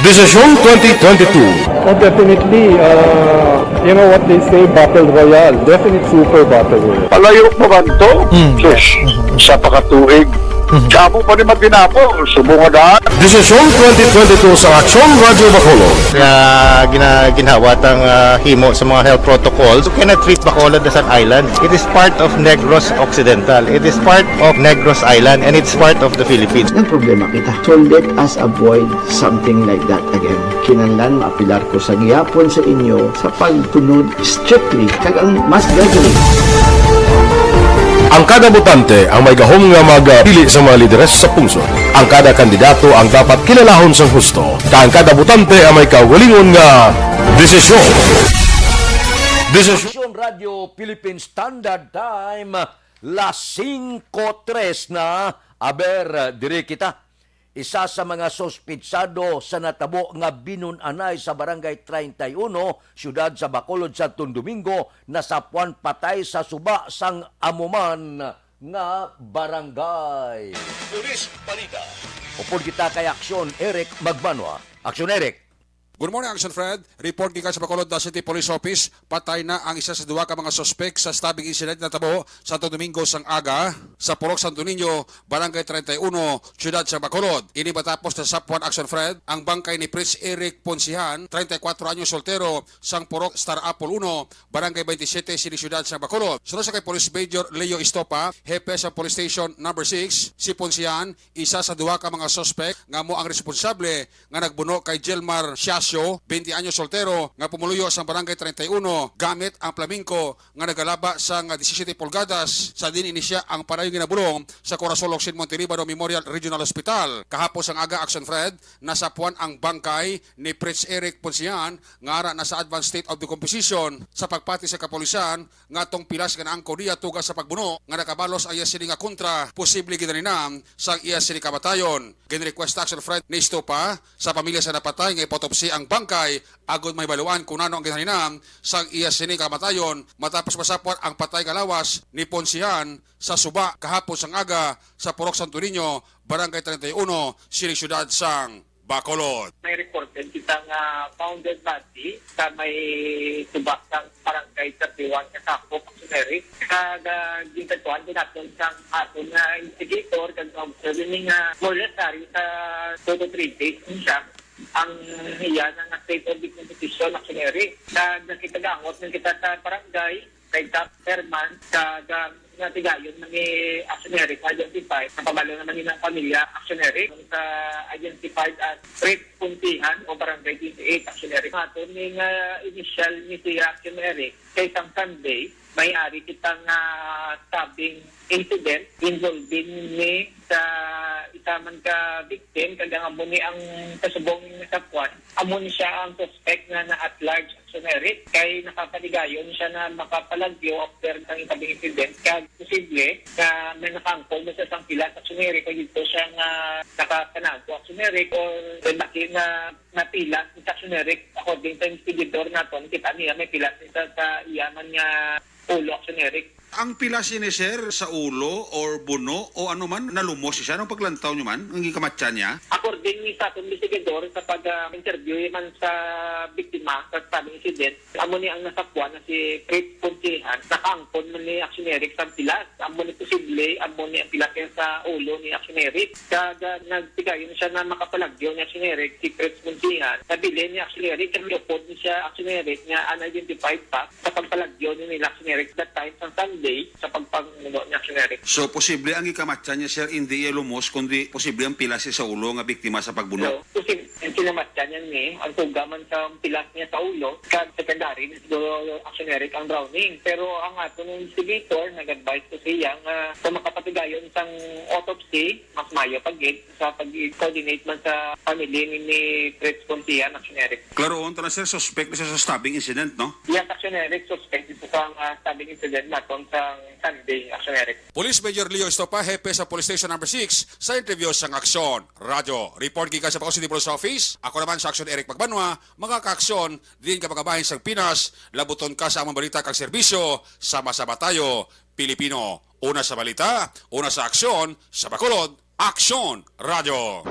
Desisyon twenty twenty-two. Oh, definitely, uh, you know what they say, battle royale. Definite super battle royale. Palayo pa man to? Hmm. Sus, sa pakatuig. Hmm. Sa amo pa ni Matinapol, subong nga daan. Desisyon twenty twenty-two sa Aksyon Radyo Bacolod. Nga gina-, ginhawa tang, ah, himo sa mga health protocols. You cannot treat Bacolod as an island. It is part of Negros Occidental. It is part of Negros Island, and it's part of the Philippines. Ang problema kita. So let us avoid something like that again. Kinahanglan maapilar ko sa gihapon sa inyo sa pagtunod strictly kag ang mas gagawin. Ang kada botante ang may gahom nga magpili sa mga lideres sa pungsod. Ang kada kandidato ang dapat kilalahon sang husto, kag ang kada botante ang may kaugalingon nga desisyon. Desisyon. Aksyon Radio Philippine Standard Time, las singko tres na. Aber, diri kita. Isa sa mga suspitsado sa natabo nga binun-anay sa Barangay treinta y uno, siyudad sa Bacolod, Santo Domingo, nasapuan patay sa suba sang amo man nga barangay. Pulis Balita. Upod kita kay Aksyon Eric Magbanwa. Aksyon Eric. Good morning, Action Fred. Report gikan sa Bacolod City Police Office, patay na ang isa sa duha ka mga suspek sa stabbing incident na natabo Santo Domingo sang aga sa Purok Santo Niño, Barangay treinta y uno, Siyudad sa Bacolod. Ini matapos nasapuan, Action Fred, ang bangkay ni Prince Eric Poncihan, treinta y cuatro anyos, soltero, sang Purok Star Apple uno, Barangay twenty-seven, sini Siyudad sa Bacolod. Suno sa kay Police Major Leo Estopa, hepe sa Police Station Number six, si Poncihan, isa sa duha ka mga suspek nga amo ang responsable nga nagbuno kay Jelmar Siasio, twenty anyos, soltero, nga pumuluyo sa Barangay treinta y uno, gamit ang flamingo nga nagalaba sang disisyete pulgadas, sa diin ini sia ang padayon ginabulong sa Corazon Locsin Montelibano Memorial Regional Hospital. Kahapon sang aga, Action Fred, nasapuan ang bangkay ni Prince Eric Poncian nga ara na sa advanced state of decomposition. Sa pagpati sa kapulisan, nga atong pilas nga naangkon niya tuga sa pagbuno nga nakabalos ang iya sini nga kontra, posible ginhalinan sang iya sini kamatayon. Ginrequest, Action Fred, ni Estopa sa pamilya sa napatay nga ipautopsi ang bangkay agod mahibaluan kung ano ang ginhalinan sang iya sini kamatayon, matapos masapuan ang patay nga lawas ni Poncian sa suba kahapon sang aga sa Purok Santo Niño, Barangay treinta y uno, sini siyudad sang Bacolod. May reported kita nga found dead body sa may suba sang Barangay thirty-one nga sakop, Action Eric. Kag, ah, gintantuan din naton sang aton nga investigator kag observer ni nga more or less ari sa two to three days ni siya ang iya na nga state of decomposition, Action Eric. Kag nakitagangot man kita sa barangay, kay Kap Herman, kag, ah, natigayon man ni Action Eric identify. Napabalo naman ni ang pamilya, Action Eric, sa identified as Fritz Puntihan o Barangay twenty-eight, Action Eric. Aton ni nga initial ni siya, Action Eric, kay sang Sunday, may ari kita nga stabbing incident involving ni sa isa man ka victim, kag ang amo ni ang kasubong ni sa kwan. Amo ni siya ang suspect nga na at large, Action Eric, kay nakapaligayon siya na makapalagyo after sang stabbing incident, kag posible nga may nakaangkon mo sa sang pilas, Action Eric, kay dito siya nga nakapanago, Action Eric, or laki na napilas ni Action Eric. According sa investigador naton, kita niya may pilas ni sa, sa iya man nga ulo, Action Eric. Ang pilas ini, sir, sa ulo or buno o ano man, nalumos siya nung paglantaw nyo man, ang gikamatyan niya? According ni sa aton investigador, sa pag, ah, interview man sa biktima sa stabbing incident, amo ni ang nasapuan na si Fritz Puntihan, nakaangkon man ni Action Eric sa pilas. Amo ni posible, amo ni ang pilas niya sa ulo ni Action Eric. Kag, ah, nagtigayon siya na makapalagyo ni Action Eric si Fritz Puntihan. Nabilin ni Action Eric, kag miupod ni siya, Action Eric, nga unidentified pa sa pagpalagyo ni nila Action Eric. That time, sa Sunday, sa pagpangulo ni Action Eric. So, posible ang ikamatyan niya, sir, hindi iya lumos, kundi posible ang pilas sa ulo nga biktima sa pagbuno? So, posible ang kinamatyan niya ni, ang suga man sa pilas niya sa ulo, kag secondary, ni siguro Action Eric ang drowning. Pero ang aton investigator, nag-advise ko siya nga kung makapatigayon sang autopsy, mas mayo pa gid sa pag-coordinate man sa family ni, ni Fritz Poncia, Action Eric. Klaroon ta na, sir, suspect na siya sa stabbing incident, no? Yes, Action Eric, suspect dito sa, ah, stabbing incident naton sa Sunday, Action Eric. Police Major Leo Estopa, hepe sa Police Station Number Six, sa interview sang Aksyon Radyo. Report gikan sa Bacolod City Police Office. Ako naman sa Aksyon Eric Magbanwa, mga kaaksyon, diin ka mga bahin sang Pinas, labuton ka sa among balita kag serbisyo, sama-sama tayo, Pilipino. Una sa balita, una sa aksyon, sa Bacolod, Aksyon Radyo.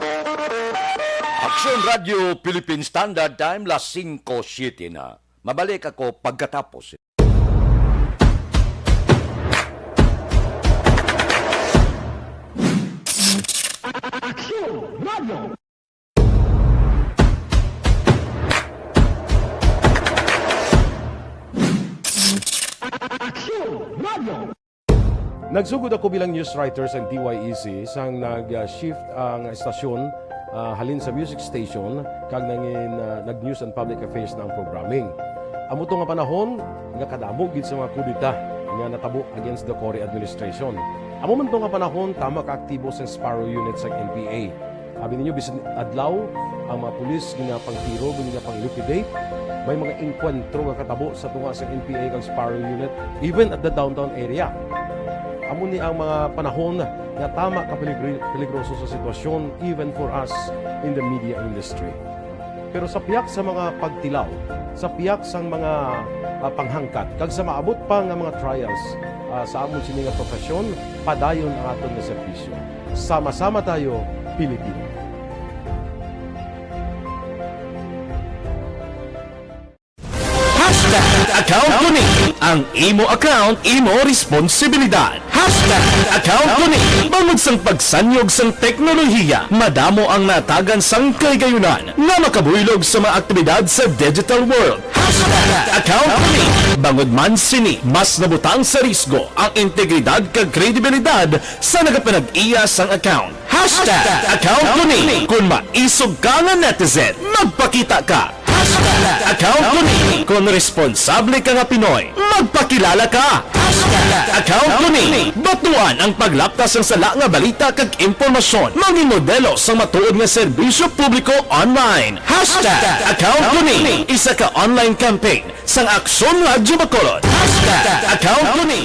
Aksyon Radyo Philippine Standard Time, las singko siete na. Mabalik ako pagkatapos. Aksyon Radyo. Aksyon Radyo. Nagsugod ako bilang news writer sang D Y E C sang nag-shift ang estasyon, ah, halin sa music station kag nangin, ah, nag-news and public affairs na ang programming. Amo to nga panahon nga kadamo gid sa mga kudeta nga natabo against the Cory administration. Amo man to nga panahon tama ka aktibo sang Sparrow Unit sang N P A. Abi ninyo, bisan adlaw, ang mga pulis ginapangtiro, ginapang-liquidate. May mga engkwentro nga katabo sa tunga sa N P A kag Sparrow Unit, even at the downtown area. Amo ni ang mga panahon nga tama ka peligri-, peligroso sa sitwasyon, even for us in the media industry. Pero sa pihak sa mga pagtilaw, sa pihak sang mga, ah, panghangkat, kag sa maabot pa nga mga trials, ah, sa amon sini nga profesyon, padayon ang aton nga serbisyo. Sama-sama tayo, Pilipino. Hashtag account ko ni. Ang imo account, imo responsibilidad. Hashtag account ko ni. Bangod sang pagsanyog sang teknolohiya, madamo ang natagan sang kahigayunan nga makabuylog sa mga aktibidad sa digital world. Hashtag account ko ni. Bangod man sini, mas nabutang sa risgo ang integridad kag kredibilidad sa nagapanag-iya sang account. Hashtag account ko ni. Kung maisog ka nga netizen, magpakita ka. Hashtag account ko ni. Kung responsable ka nga Pinoy, magpakilala ka. Hashtag account ko ni. Batuan ang paglapta sang sala nga balita kag impormasyon. Maging modelo sang matuod nga serbisyo publiko online. Hashtag account ko ni. Isa ka online campaign sang Aksyon Radyo Bacolod. Hashtag account ko ni.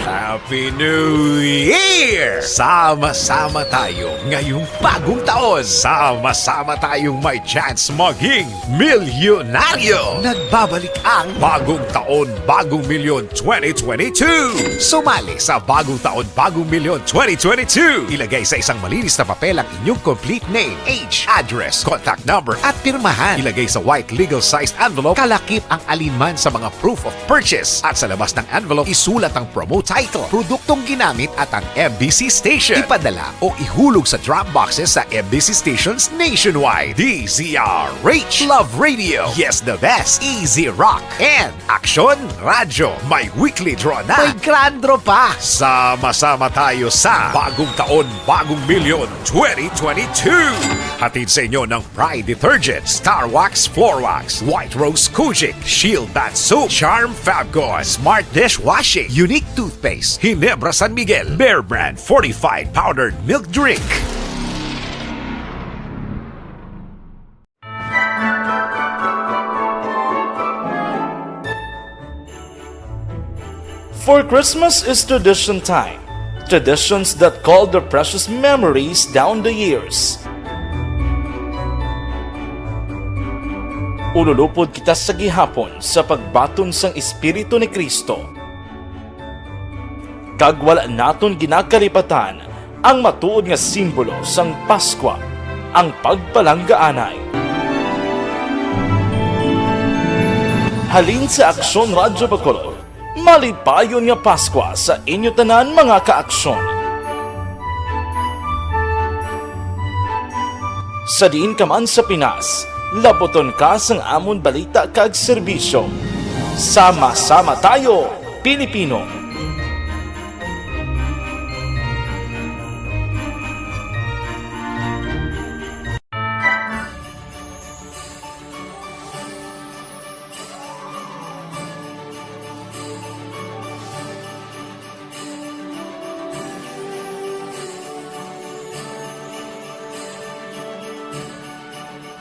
Happy New Year! Sama-sama tayo ngayong bagong taon. Sama-sama tayong may chance maging milyonaryo. Nagbabalik ang Bagong Taon, Bagong Milyon twenty twenty-two. Sumali sa Bagong Taon, Bagong Milyon twenty twenty-two. Ilagay sa isang malinis na papel ang inyong complete name, age, address, contact number, at pirmahan. Ilagay sa white legal-sized envelope. Kalakip ang alinman sa mga proof of purchase. At sa labas ng envelope, isulat ang promo title, produktong ginamit, at ang M B C station. Ipadala o ihulog sa drop boxes sa M B C stations nationwide. D Z R H, Love Radio, Yes the Best, Easy Rock, and Aksyon Radyo. May weekly draw na. May grand draw pa. Sama-sama tayo sa Bagong Taon, Bagong Milyon twenty twenty-two. Hatid sa inyo ng Pride Detergent, Star Wax Floor Wax, White Rose Kojic, Shield Bath Soap, Charm Fabcon, Smart Dishwashing, Unique Toothpaste, Ginebra San Miguel, Bear Brand Fortified Powdered Milk Drink. For Christmas is tradition time. Traditions that call their precious memories down the years. Ululupod kita sa gihapon sa pagbaton sang Espiritu ni Cristo. Kag wala naton ginakalipatan ang matuod nga simbolo sang Paskwa, ang pagpalanggaanay. Halin sa Aksyon Radyo Bacolod, malipayon nga Paskwa sa inyo tanan, mga kaaksyon. Sa diin ka man sa Pinas, labuton ka sang amon balita kag serbisyo. Sama-sama tayo, Pilipino.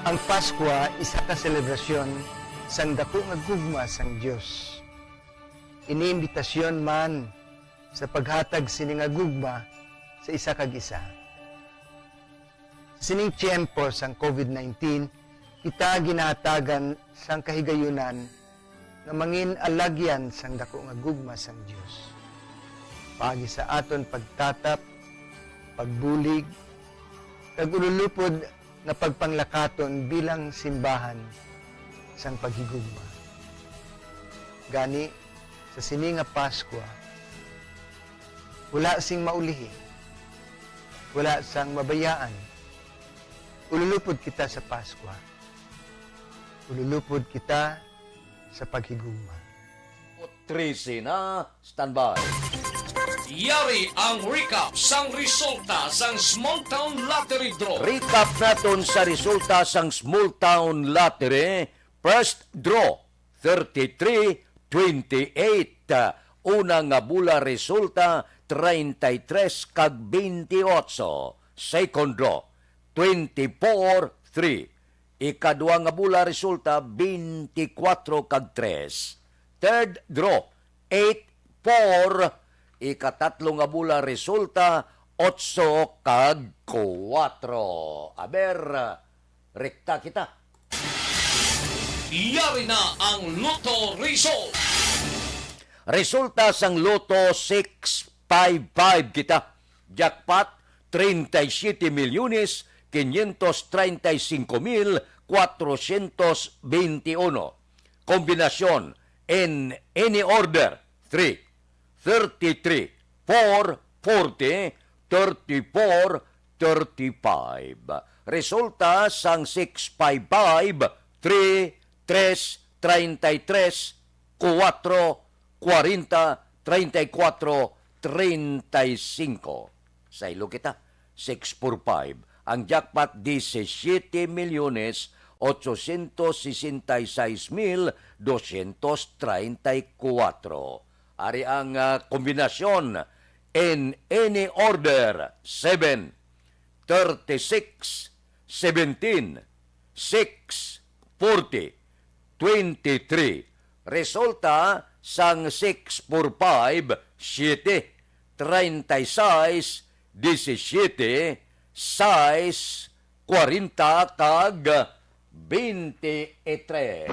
Ang Paskwa isa ka selebrasyon sang daku nga gugma sang Dios. Ini imbitasyon man sa paghatag sini nga gugma sa isa kag isa. Sa sining tiyempo sang covid nineteen, kita ginahatagan sang kahigayunan nga mangin alagyan sang daku nga gugma sang Dios. Paagi sa aton pagtatap, pagbulig, kag ululupod nga pagpanglakaton bilang simbahan sang paghigugma. Gani, sa sini nga Paskwa, wala sing maulihi, wala sang mabayaan. Ululupod kita sa Paskwa. Ululupod kita sa paghigugma. Trece na, standby. Yari ang recap sang resulta sang Small Town Lottery Draw. Recap naton sa resulta sang Small Town Lottery. First draw, thirty-three twenty-eight. Una nga bula resulta, treinta y tres kag veintiocho. Second draw, twenty-four three. Ikadua nga bula resulta, twenty-four kag tres. Third draw, eight four. Ikatatlo nga bula resulta, otso kag kuwatro. Aber, rekta kita. Yari na ang Lotto result. Resulta sang Lotto six five five kita. Jackpot, treinta y siete milyones quinientos treinta y cinco mil cuatrocientos veintiuno. Kombinasyon in any order, three, thirty-three, four, forty, thirty-four, thirty-five. Resulta sang six five five, three, tres, treinta y tres, kuwatro, kwarenta, treinta y kuwatro, treinta y singko. Saylo kita, six four five. Ang jackpot, disisiete milyones, ochocientos sesenta y seis mil doscientos treinta y kuwatro. Ari ang, ah, kombinasyon in any order, seven, thirty-six, seventeen, six, forty, twenty-three. Resulta sang six four five, siete, treinta y seis, disisiete, sais, kwarenta kag twenty-three.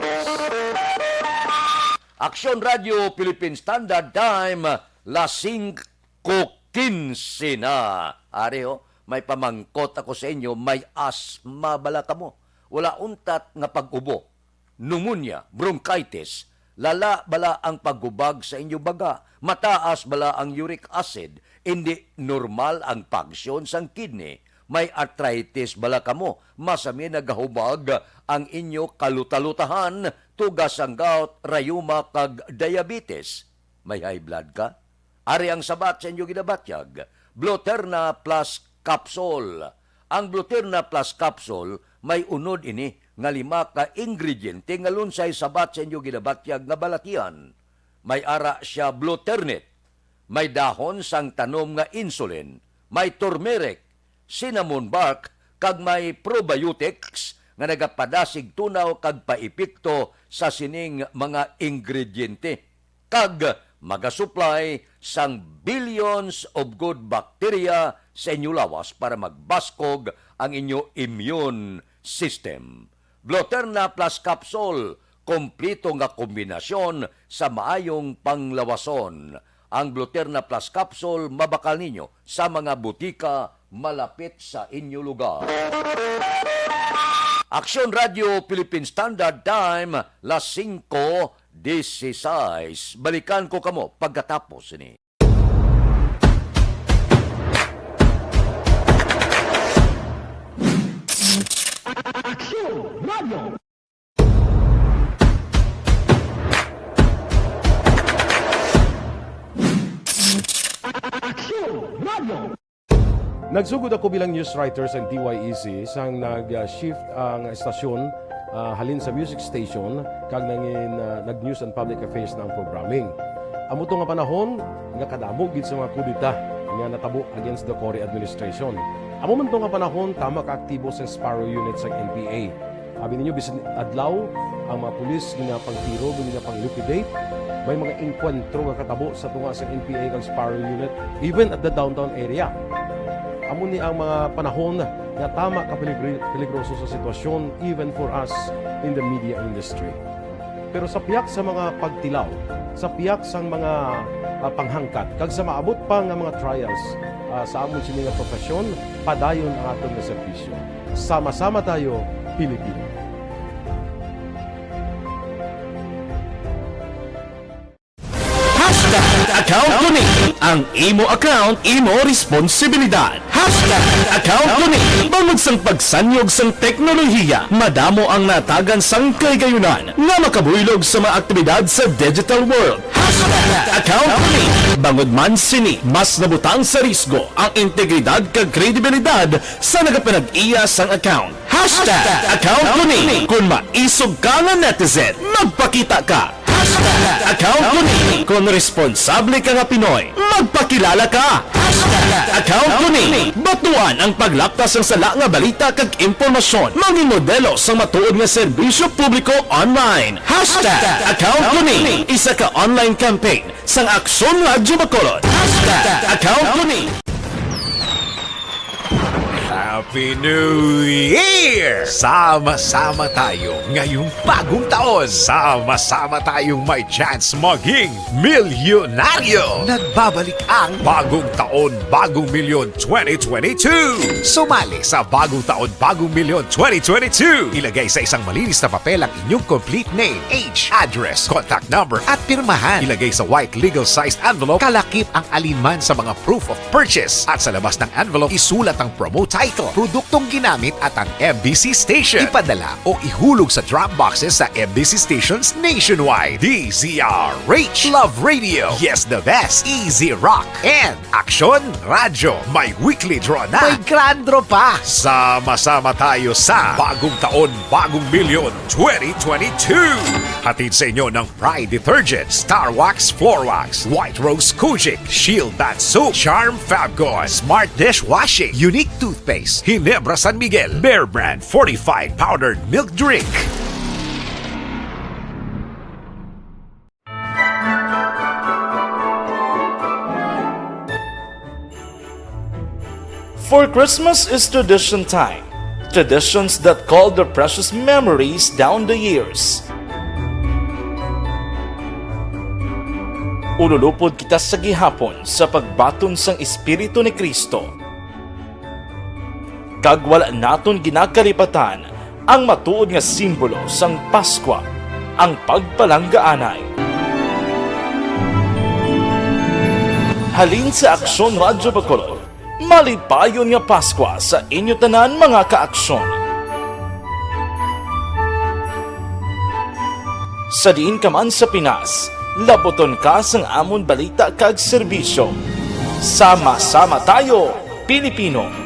Aksyon Radio Philippine Standard Time, las singko quince na. Ari, oh, may pamangkot ako sa inyo, may asma bala kamo? Wala untat nga pag-ubo, pneumonia, bronchitis, lala bala ang paghubag sa inyo baga, mataas bala ang uric acid, indi normal ang function sang kidney, may arthritis bala kamo, masami nagahubag ang inyo kalutalutahan, tuga sang gout, rayuma, kag diabetes. May high blood ka? Ari ang sabat sa inyo ginabatyag, Bloterna Plus Capsule. Ang Bloterna Plus Capsule may unod ini nga lima ka ingrediente nga lunsay sabat sa inyo ginabatyag nga balatian. May ara sia Bloternit, may dahon sang tanom nga insulin, may turmeric, cinnamon bark, kag may probiotics nga nagapadasig tunaw kag paepekto sa sining mga ingrediente, kag magasuplay sang billions of good bacteria sa inyo lawas para magbaskog ang inyo immune system. Bloterna Plus Capsule, kompleto nga kombinasyon sa maayong panglawason. Ang Bloterna Plus Capsule mabakal ninyo sa mga butika malapit sa inyo lugar. Aksyon Radio Philippine Standard Time, las singko disisais. Balikan ko kamo pagkatapos sini. Aksyon Radio. Nagsugod ako bilang news writer sa T Y E C sang nag-shift ang estasyon, ah, halin sa music station kag nangin, ah, nag-news and public affairs na ang programming. Amo to nga panahon nga kadamo gid sa mga kudeta nga natabo against the Cory administration. Amo man to nga panahon tama ka aktibo sang Sparrow Unit sang N P A. Abi ninyo, bisan adlaw, ang mga pulis ginapangtiro, ginapang-liquidate. May mga engkwentro nga katabo sa tunga sa N P A kag Sparrow Unit, even at the downtown area. Amo ni ang mga panahon nga tama ka peligri-, peligroso sa sitwasyon, even for us in the media industry. Pero sa pihak sa mga pagtilaw, sa pihak sang mga, ah, panghangkat, kag sa maabot pa nga mga trials, ah, sa amon sini nga profesyon, padayon ang aton nga serbisyo. Sama-sama tayo, Pilipino. Hashtag account ko ni. Ang imo account, imo responsibilidad. Hashtag account ko ni. Bangod sang pagsanyog sang teknolohiya, madamo ang natagan sang kahigayunan nga makabuylog sa mga aktibidad sa digital world. Hashtag account ko ni. Bangod man sini, mas nabutang sa risgo ang integridad kag kredibilidad sa nagapanag-iya sang account. Hashtag account ko ni. Kung maisog ka nga netizen, magpakita ka. Hashtag account ko ni. Kung responsable ka nga Pinoy, magpakilala ka. Hashtag account ko ni. Batuan ang paglapta sang sala nga balita kag impormasyon. Mangin modelo sang matuod nga serbisyo publiko online. Hashtag account ko ni. Isa ka online campaign sang Aksyon Radyo Bacolod. Hashtag account ko ni. Happy New Year! Sama-sama tayo ngayong bagong taon. Sama-sama tayong may chance maging milyonaryo. Nagbabalik ang Bagong Taon, Bagong Milyon twenty twenty-two. Sumali sa Bagong Taon, Bagong Milyon twenty twenty-two. Ilagay sa isang malinis na papel ang inyong complete name, age, address, contact number, at pirmahan. Ilagay sa white legal-sized envelope, kalakip ang alinman sa mga proof of purchase. At sa labas ng envelope, isulat ang promo title, produktong ginamit, at ang M B C station. Ipadala o ihulog sa drop boxes sa M B C stations nationwide. D Z R H, Love Radio, Yes the Best, Easy Rock, and Aksyon Radyo. May weekly draw na. May grand draw pa. Sama-sama tayo sa Bagong Taon, Bagong Milyon twenty twenty-two. Hatid sa inyo ng Pride Detergent, Star Wax Floor Wax, White Rose Kojic, Shield Bath Soap, Charm Fabcon, Smart Dishwashing, Unique Toothpaste, Ginebra San Miguel, Bear Brand Fortified Powdered Milk Drink. For Christmas is tradition time, traditions that call their precious memories down the years. Ululupod kita sa gihapon sa pagbaton sang Espiritu ni Cristo. Kag wala naton ginakalipatan ang matuod nga simbolo sang Paskwa, ang pagpalanggaanay. Halin sa Aksyon Radyo Bacolod, malipayon nga Paskwa sa inyo tanan, mga ka-Aksyon. Sa diin ka man sa Pinas, labuton ka sang amon balita kag serbisyo. Sama-sama tayo, Pilipino!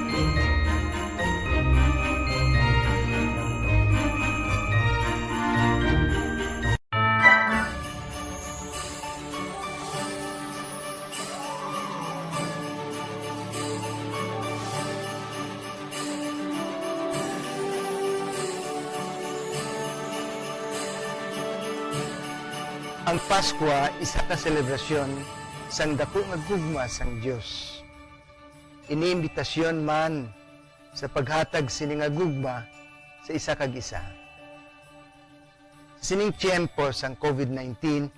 Ang Paskwa isa ka selebrasyon sang daku nga gugma sang Dios. Ini imbitasyon man sa paghatag sini nga gugma sa isa kag isa. Sa sining tiyempo sang COVID nineteen,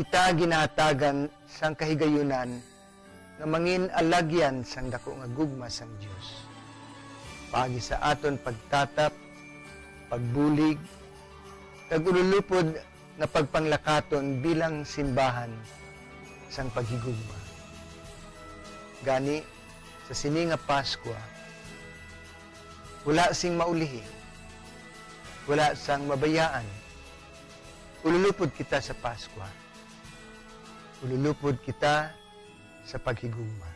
kita ginahatagan sang kahigayunan nga mangin alagyan sang daku nga gugma sang Dios, paagi sa aton pagtatap, pagbulig, kag ululupod nga pagpanglakaton bilang simbahan sang paghigugma. Gani, sa sini nga Paskwa, wala sing maulihi, wala sang mabayaan. Ululupod kita sa Paskwa. Ululupod kita sa paghigugma.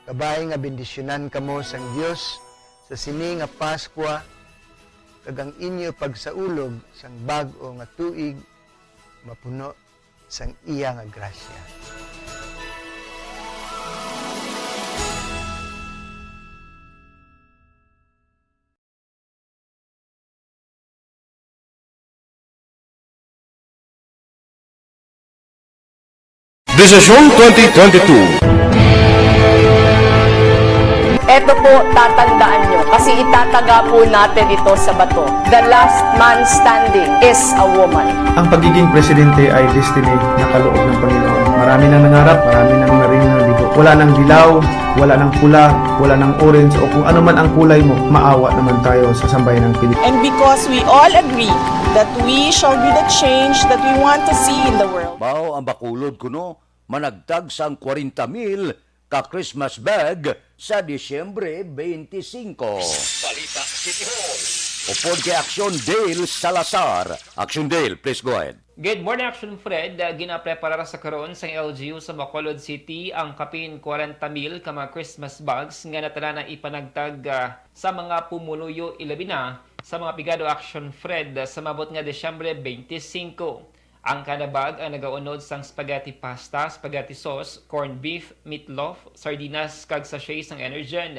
Kabay nga bendisyonan kamo sang Dios sa sini nga Paskwa, kag ang inyo pagsaulog sang bag-o nga tuig mapuno sang iya nga grasya. Desisyon twenty twenty-two. Eto po, tatandaan nyo, kasi itataga po natin ito sa bato. The last man standing is a woman. Ang pagiging presidente ay destiny na kaloob ng Panginoon. Marami nang nangarap, marami nang narinig na bigo. Wala nang dilaw, wala nang pula, wala nang orange, o kung ano man ang kulay mo, maawa naman tayo sa sambayanang Pilipinas. And because we all agree that we shall be the change that we want to see in the world. Mao ang Bacolod kuno, managtag sang kwarenta mil ka Christmas bag sa Disyembre twenty-five. Balita City Hall. Upod kay Action Dale Salazar. Action Dale, please go ahead. Good morning, Action Fred. Ah, ginapreparar sa karon sang L G U sa Bacolod City ang kapin kwarenta mil ka mga Christmas bags nga natala na ipanagtag, ah, sa mga pumuluyo, ilabi na sa mga pigado, Action Fred, ah, sa maabot nga Disyembre twenty-five. Ang kada bag ang nagaunod sang spaghetti pasta, spaghetti sauce, corned beef, meatloaf, sardinas, kag sachet sang Energen.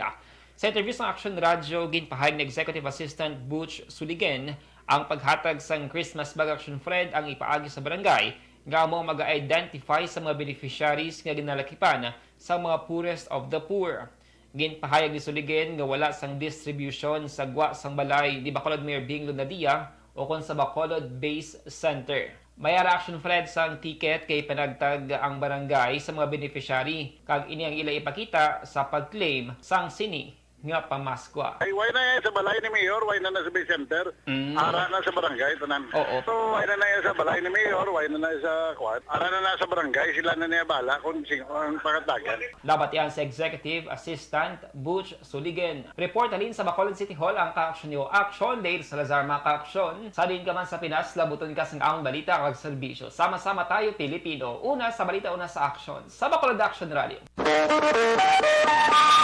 Sa interview sang Action Radio, ginpahayag ni Executive Assistant Butch Suligen, ang paghatag sang Christmas bag, Action Fred, ang ipaagi sa barangay nga amo ang mag-identify sa mga beneficiaries nga ginalakipan sa mga poorest of the poor. Ginpahayag ni Suligen nga wala sang distribution sa gwa sang balay ni Bacolod Mayor Bing Lunadia ukon sa Bacolod Base Center. May ara, Action Fred, sang ticket kay panagtag ang barangay sa mga beneficiary, kag ini ang ila ipakita sa pag-claim sang sini nga pamaskwa. Ay, why na yan sa balay ni Mayor? Why na na sa Base Center? Mm. Ara na sa barangay, tanan. Oo. So, why na na yan sa balay ni Mayor? Why na na sa kwan? Ara na na sa barangay, sila na niya bala kung sino ang pangatagan. Labatian sa Executive Assistant Butch Suligen. Report halin sa Bacolod City Hall ang ka-action niyo, Action Dale Salazar, mga ka-action. Sa diin ka man sa Pinas, labuton ka sang among balita kag serbisyo. Sama-sama tayo, Pilipino. Una sa balita, una sa aksyon. Sa Bacolod Action Radio.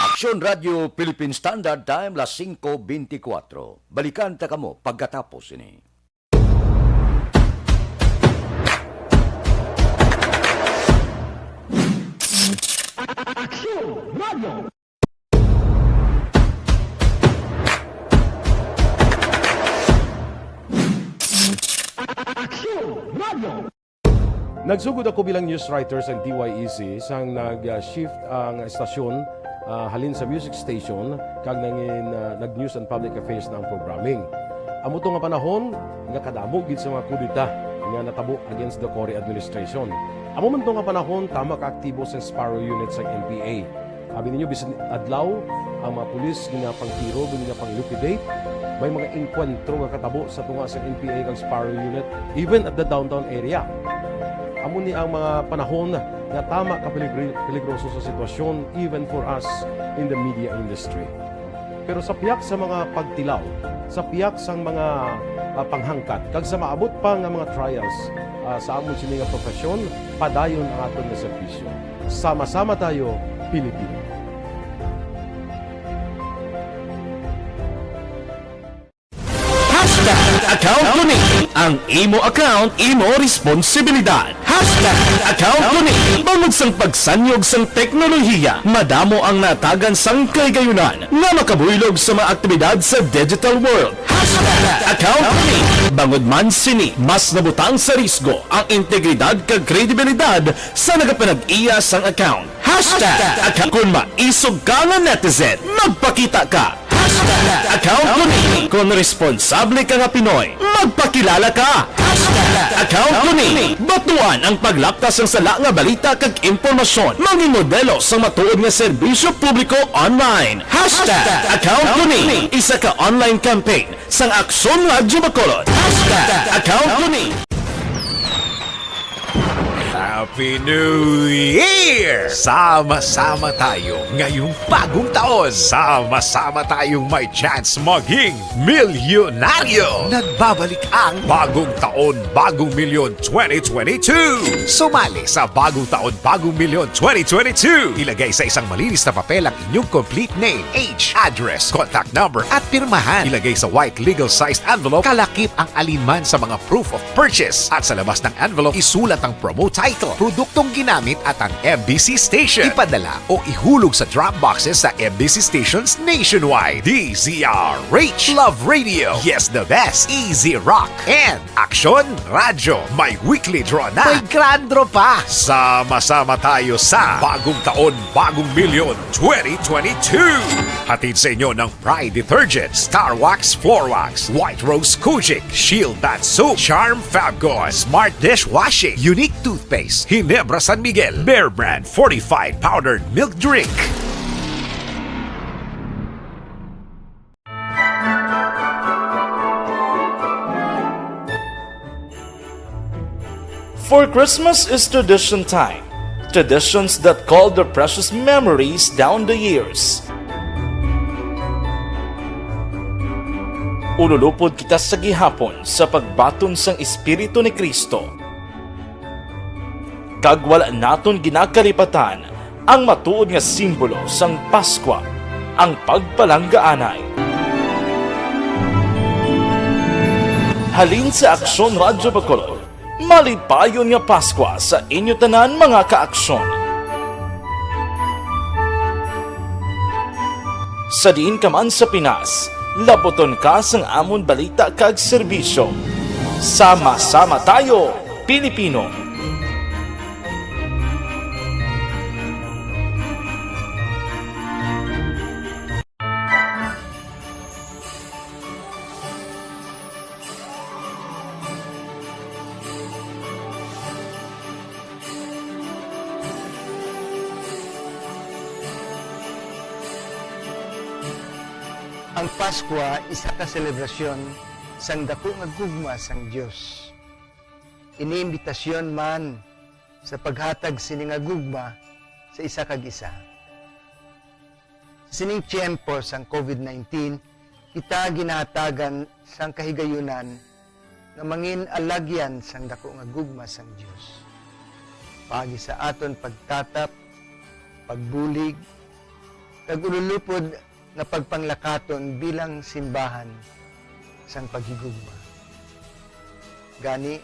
Action Radio Philippine Standard Time, las singko bentikwatro. Balikan ta kamo pagkatapos ini. Action Radio. Action Radio. Nagsugod ako bilang news writer sa D Y E C sang nag-shift ang estasyon, ah, halin sa music station kag nangin, ah, nag-news and public affairs na ang programming. Amo to nga panahon nga kadamo gid sa mga kudeta nga natabo against the Cory administration. Amo man to nga panahon, tama ka aktibo sa Sparrow Unit sa N P A. Abi ninyo, bisan adlaw, ang mga pulis ginapangtiro, ginapang-liquidate. May mga engkwentro nga katabo sa tunga sa N P A kag Sparrow Unit, even at the downtown area. Amo ni ang mga panahon nga tama ka peligri-, peligroso sa sitwasyon, even for us in the media industry. Pero sa pihak sa mga pagtilaw, sa pihak sang mga, ah, panghangkat, kag sa maabot pa nga mga trials, ah, sa amon sini nga profesyon, padayon ang aton nga serbisyo. Sama-sama tayo, Pilipino. Hashtag account ko ni. Ang imo account, imo responsibilidad. Hashtag account ko ni. Bangod sang pagsanyog sang teknolohiya, madamo ang natagan sang kahigayonan nga makabuylog sa mga aktibidad sa digital world. Hashtag account ko ni. Bangod man sini, mas nabutang sa risgo ang integridad kag kredibilidad sa nagapanag-iya sang account. Hashtag account. Kon maisog ka nga netizen, magpakita ka. Hashtag account ko ni. Kon responsable ka nga Pinoy, magpakilala ka. Hashtag account ko ni. Batuan ang paglapkas sang sala nga balita kag impormasyon. Mangin modelo sang matuod nga serbisyo publiko online. Hashtag account ko ni. Isa ka online campaign sang Aksyon Radyo Bacolod. Hashtag account ko ni. Happy New Year! Sama-sama tayo ngayong bagong taon. Sama-sama tayong may chance maging milyonaryo. Nagbabalik ang Bagong Taon, Bagong Milyon twenty twenty-two. Sumali sa Bagong Taon, Bagong Milyon twenty twenty-two. Ilagay sa isang malinis na papel ang inyong complete name, age, address, contact number, at pirmahan. Ilagay sa white legal-sized envelope, kalakip ang alinman sa mga proof of purchase. At sa labas ng envelope, isulat ang promo title, produktong ginamit, at ang M B C station. Ipadala o ihulog sa drop boxes sa M B C stations nationwide. D Z R H, Love Radio. Yes, the best. Easy Rock. And Aksyon Radyo, may weekly draw na. May grand draw pa. Sama-sama tayo sa Bagong Taon, Bagong Milyon twenty twenty-two. Hatid sa inyo ng Pride Detergent, Star Wax Floor Wax, White Rose Kojic, Shield Bath Soap, Charm Fabcon, Smart Dishwashing, Unique Toothpaste, Ginebra San Miguel, Bear Brand Fortified Powdered Milk Drink. For Christmas is tradition time. Traditions that call their precious memories down the years. Ululupod kita sa gihapon sa pagbaton sang Espiritu ni Cristo. Kag wala naton ginakalipatan ang matuod nga simbolo sang Paskwa, ang pagpalanggaanay. Halin sa Aksyon Radyo Bacolod, malipayon nga Paskwa sa inyo tanan, mga ka-Aksyon. Sa diin ka man sa Pinas, labuton ka sang amon balita kag serbisyo. Sama-sama tayo, Pilipino! Ang Paskwa isa ka selebrasyon sang daku nga gugma sang Dios. Ini imbitasyon man sa paghatag sini nga gugma sa isa kag isa. Sa sining tiyempo sang COVID nineteen, kita ginahatagan sang kahigayunan nga mangin alagyan sang daku nga gugma sang Dios, paagi sa aton pagtatap, pagbulig, kag ululupod nga pagpanglakaton bilang simbahan sang paghigugma. Gani,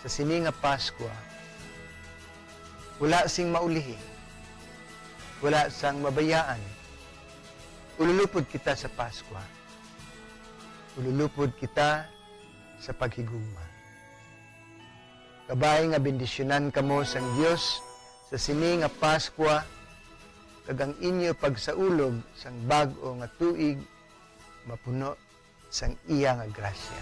sa sini nga Paskwa, wala sing maulihi, wala sang mabayaan. Ululupod kita sa Paskwa. Ululupod kita sa paghigugma. Kabay nga bendisyonan kamo sang Dios sa sini nga Paskwa, kag ang inyo pagsaulog sang bag-o nga tuig mapuno sang iya nga grasya.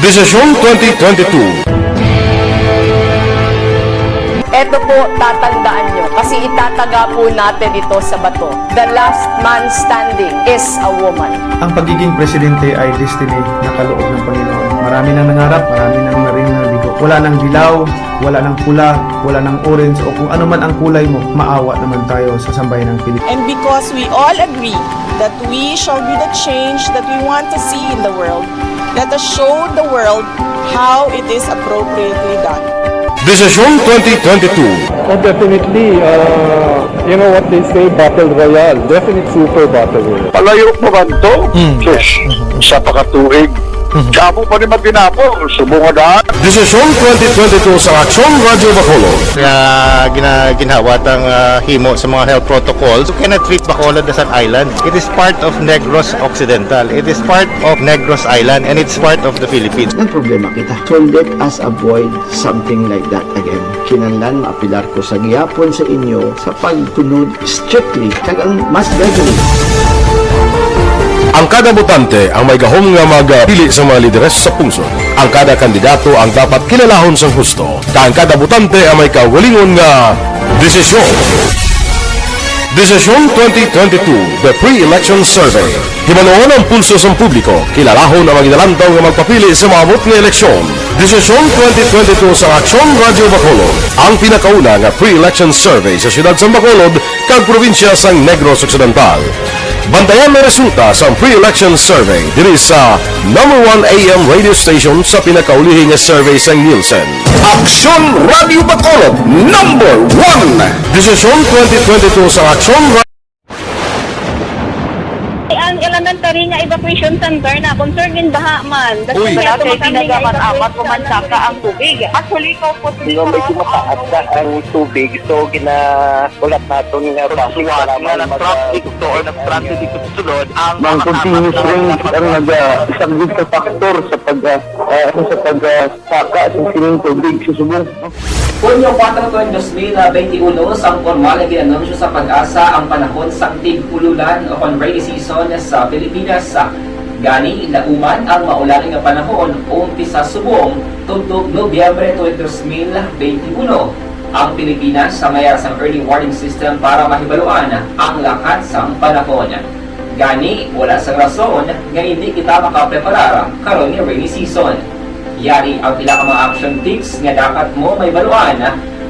Desisyon twenty twenty-two. Eto po, tatandaan nyo, kasi itataga po natin ito sa bato. The last man standing is a woman. Ang pagiging presidente ay destiny na kaloob ng Panginoon. Marami nang nangarap, marami nang naring nabigo. Wala nang dilaw, wala nang pula, wala nang orange, o kung ano man ang kulay mo, maawa naman tayo sa sambayanang Pilipino. And because we all agree that we shall be the change that we want to see in the world, let us show the world how it is appropriately done. Desisyon twenty twenty-two. Oh, definitely, uh, you know what they say, battle royale. Definite super battle royale. Palayo pa ba to? Mm. Sus, sa pakatuig. Kamo pa ni matinapo, subong nga daan. Desisyon twenty twenty-two sa Aksyon Radyo Bacolod. Nga gina-, ginhawa tang, ah, himo sa mga health protocols. You cannot treat Bacolod as an island. It is part of Negros Occidental. It is part of Negros Island, and it's part of the Philippines. Nagproblema kita. So let us avoid something like that again. Kinahanglan maapelar ko sa gihapon sa inyo sa pagsunod strictly kag ang mas deadly. Ang kada botante ang may gahom nga magpili sa mga lideres sa pungsod. Ang kada kandidato ang dapat kilalahon sang husto, kag ang kada botante ang may kaugalingon nga desisyon. Desisyon twenty twenty-two, The Pre-Election Survey. Hibaluon ang pulso sang publiko, kilalahon ang mga ginalantaw nga magpapili sa maabot nga eleksyon. Desisyon twenty twenty-two sa Aksyon Radyo Bacolod, ang pinakauna nga pre-election survey sa siyudad sang Bacolod kag probinsya sang Negros Occidental. Bantayan ang resulta sang pre-election survey diri sa number one A M radio station sa pinakaulihi nga survey sang Nielsen. Aksyon Radyo Bacolod, number one. Desisyon twenty twenty-two sa Aksyon Ra- Ang elementary nga evacuation center na concern in baha man. Uy. Wala kay Pinagamat-amat ko man saka ang tubig. Actually, ko po Di ba medyo mataas na ang tubig, so ginakulat naton nga traffic Suwat para nga ng mag- traffic to or ng traffic dito sa sulod ang Ang continuous rains ang nag-saglit sa factor sa pag ah, ano, sa pag ah, saka sa sining tubig sa subong. Hunyo kuwatro tuig dos mil benti uno, sang pormal nga gin-anunsyo sa PAGASA ang panahon sang tig-ululan o kon rainy season sa Pilipinas. Gani, nauman ang maulan nga panahon umpisa subong tubtob Nobyembre tuig dos mil benti uno. Ang Pilipinas sa mayara sang early warning system para mahibaluan ang lakat sang panahon. Gani, wala sang rason nga hindi kita makapreparar karon nga rainy season. Yari ang pila ka mga action tips nga dapat mo mahibaluan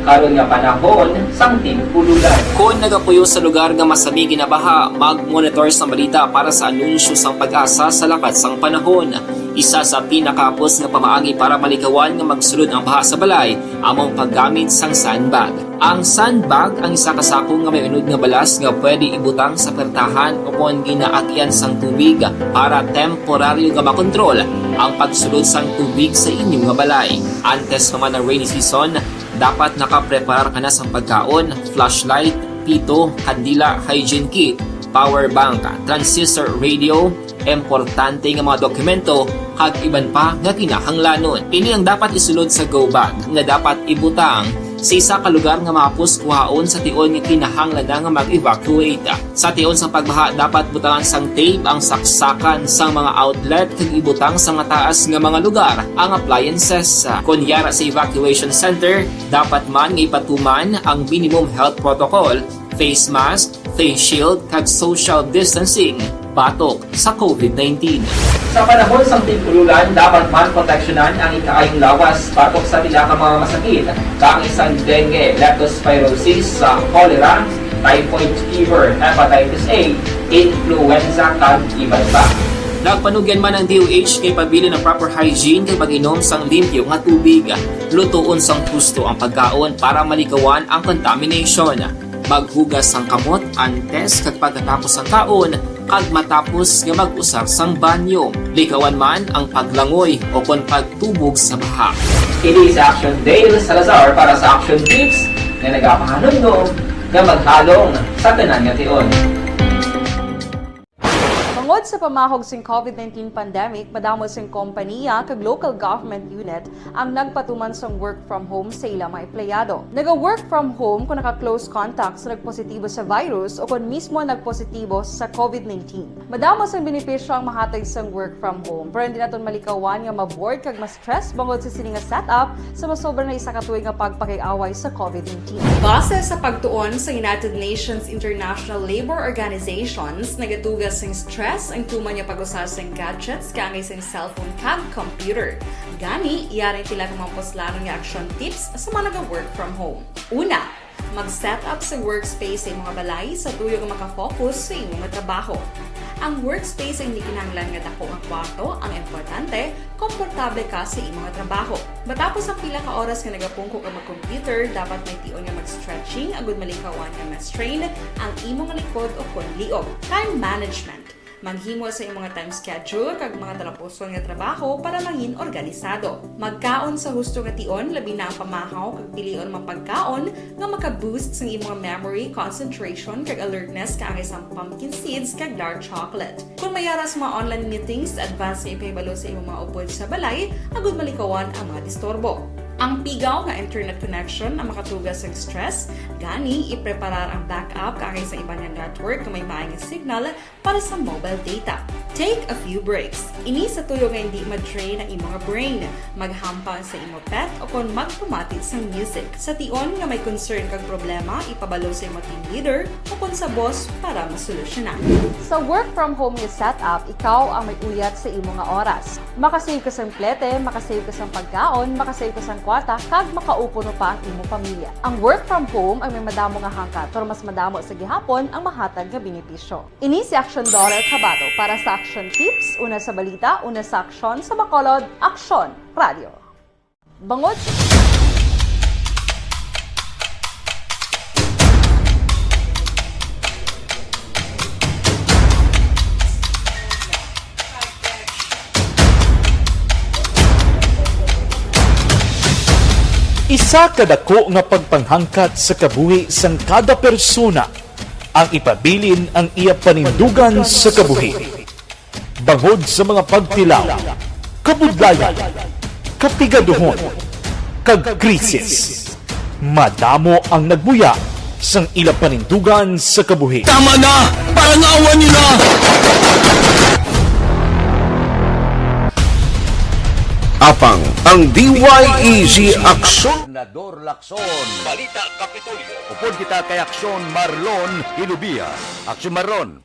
karon nga panahon sang tig-ululan. Kon nagapuyo sa lugar nga masami ginabaha, mag-monitor sa balita para sa anunsyo sang PAGASA sa lakat sang panahon. Isa sa pinakahapos nga pamaagi para malikawan nga magsulod ang baha sa balay amo ang paggamit sang sandbag. Ang sandbag ang isa ka sako nga may unod nga balas nga pwede ibutang sa pertahan o kon ginaagyan sang tubig para temporaryo nga makontrol ang pagsulod sang tubig sa inyo nga balay. Antes pa man ang rainy season, dapat nakapreparar ka na sang pagkaon, flashlight, pito, kandila, hygiene kit, power bank, transistor radio, importante nga mga dokumento, kag iban pa nga kinahanglanon. Ini ang dapat isulod sa go bag nga dapat ibutang sa isa ka lugar nga mahapos kuhaon sa tion nga kinahanglan na nga mag-evacuate. Sa tion sang pagbaha, dapat butangan sang tape ang saksakan sang mga outlet kag ibutang sa mataas nga mga lugar ang appliances. Kon yara sa evacuation center, dapat man nga ipatuman ang minimum health protocol, face mask, face shield, kag social distancing batok sa COVID nineteen. Sa panahon sang tig-ululan, dapat man proteksyonan ang ikaayong lawas batok sa pila ka mga masakit, kaangay sang dengue, leptospirosis, sa cholera, typhoid fever, hepatitis A, influenza, kag iban pa. Nagpanugyan man ang D O H nga ipabilin ang proper hygiene kag mag-inom sang limpyo nga tubig. Lutoon sang husto ang pagkaon para malikawan ang contamination. Maghugas sang kamot antes kag pagkatapos sang kaon, kag matapos nga mag-usar sang banyo. Likawan man ang paglangoy o kon pagtubog sa baha. Ini si Action Dale Salazar para sa Action Tips nga nagapahanumdom nga maghalong sa tanan nga tion. Tungod sa pamahog sing COVID nineteen pandemic, madamo sing kompanya kag local government unit ang nagpatuman sang work from home sa ila mga empleyado. Naga-work from home kung naka-close contact sa nagpositibo sa virus o kon mismo nagpositibo sa COVID nineteen. Madamo sang benepisyo ang mahatag sang work from home, pero hindi naton malikawan nga ma-bored kag ma-stress bangod sa sini nga setup sa masobra na isa ka tuig nga pagpakig-away sa COVID nineteen. Base sa pagtuon sa United Nations International Labour Organizations, nagatuga sing stress ang tuman nga pag-usar sang gadgets kaangay sang cellphone kag computer. Gani, yari ang pila ka mga puslanon nga action tips sa mga naga-work from home. Una, mag-set up sa workspace sa imong balay sa tuyo nga maka-focus sa imong nga trabaho. Ang workspace ang hindi kinahanglan nga dako nga kwarto, ang importante, komportable ka sa imong nga trabaho. Matapos ang pila ka oras nga nagapungko ka mag-computer, dapat may tion nga mag-stretching agud malikawan nga ma-strain ang imong likod o kon liog. Time management. Maghimo sa imong nga time schedule kag mga talapuson nga trabaho para mangin organisado. Magkaon sa husto nga tion, labi na ang pamahaw kag pilion mga pagkaon nga maka-boost sang imong memory, concentration, kag alertness kaangay sang pumpkin seeds kag dark chocolate. Kung may ara sa mga online meetings, advance nga ipahibalo sa imong mga upod sa balay agud malikawan ang mga disturbo. Ang pigaw nga internet connection ang makatuga sang stress, gani ipreparar ang backup kaangay sa iban nga network nga may maay nga signal para sa mobile data. Take a few breaks. Ini sa tuyo nga hindi ma-drain ang imo nga brain, maghampang sa imo pet, o kon magpamati sang music. Sa tion nga may concern kag problema, ipabalo sa imo team leader o kon sa boss para masolusyonan. Sa work from home nga setup, ikaw ang may uyat sa imo nga oras. Makasave ka sang plete, makasave ka sang pagkaon, makasave ka sang kwarta, kag makaupod pa ang imo pamilya. Ang work from home ang may madamo nga hangkat, pero mas madamo sa gihapon ang mahatag nga benepisyo. Ini si Action Daughter Tabato para sa Action Tips, una sa balita, una sa aksyon, sa Bacolod, Aksyon Radio. Bangod Isa ka dako nga pagpanghangkat sa kabuhi sang kada persona ang ipabilin ang iya panindugan sa kabuhi. Bangod sa mga pagtilaw, kabudlayan, kapigaduhon, kag krisis, madamo ang nagbuya sang ila panindugan sa kabuhi. Tama na! Parangawan nila! Apang ang D Y E G Aksyon. Gobernador Lacson. Balita Kapitolyo. Upod kita kay Aksyon Marlon Hilubia. Aksyon Marlon.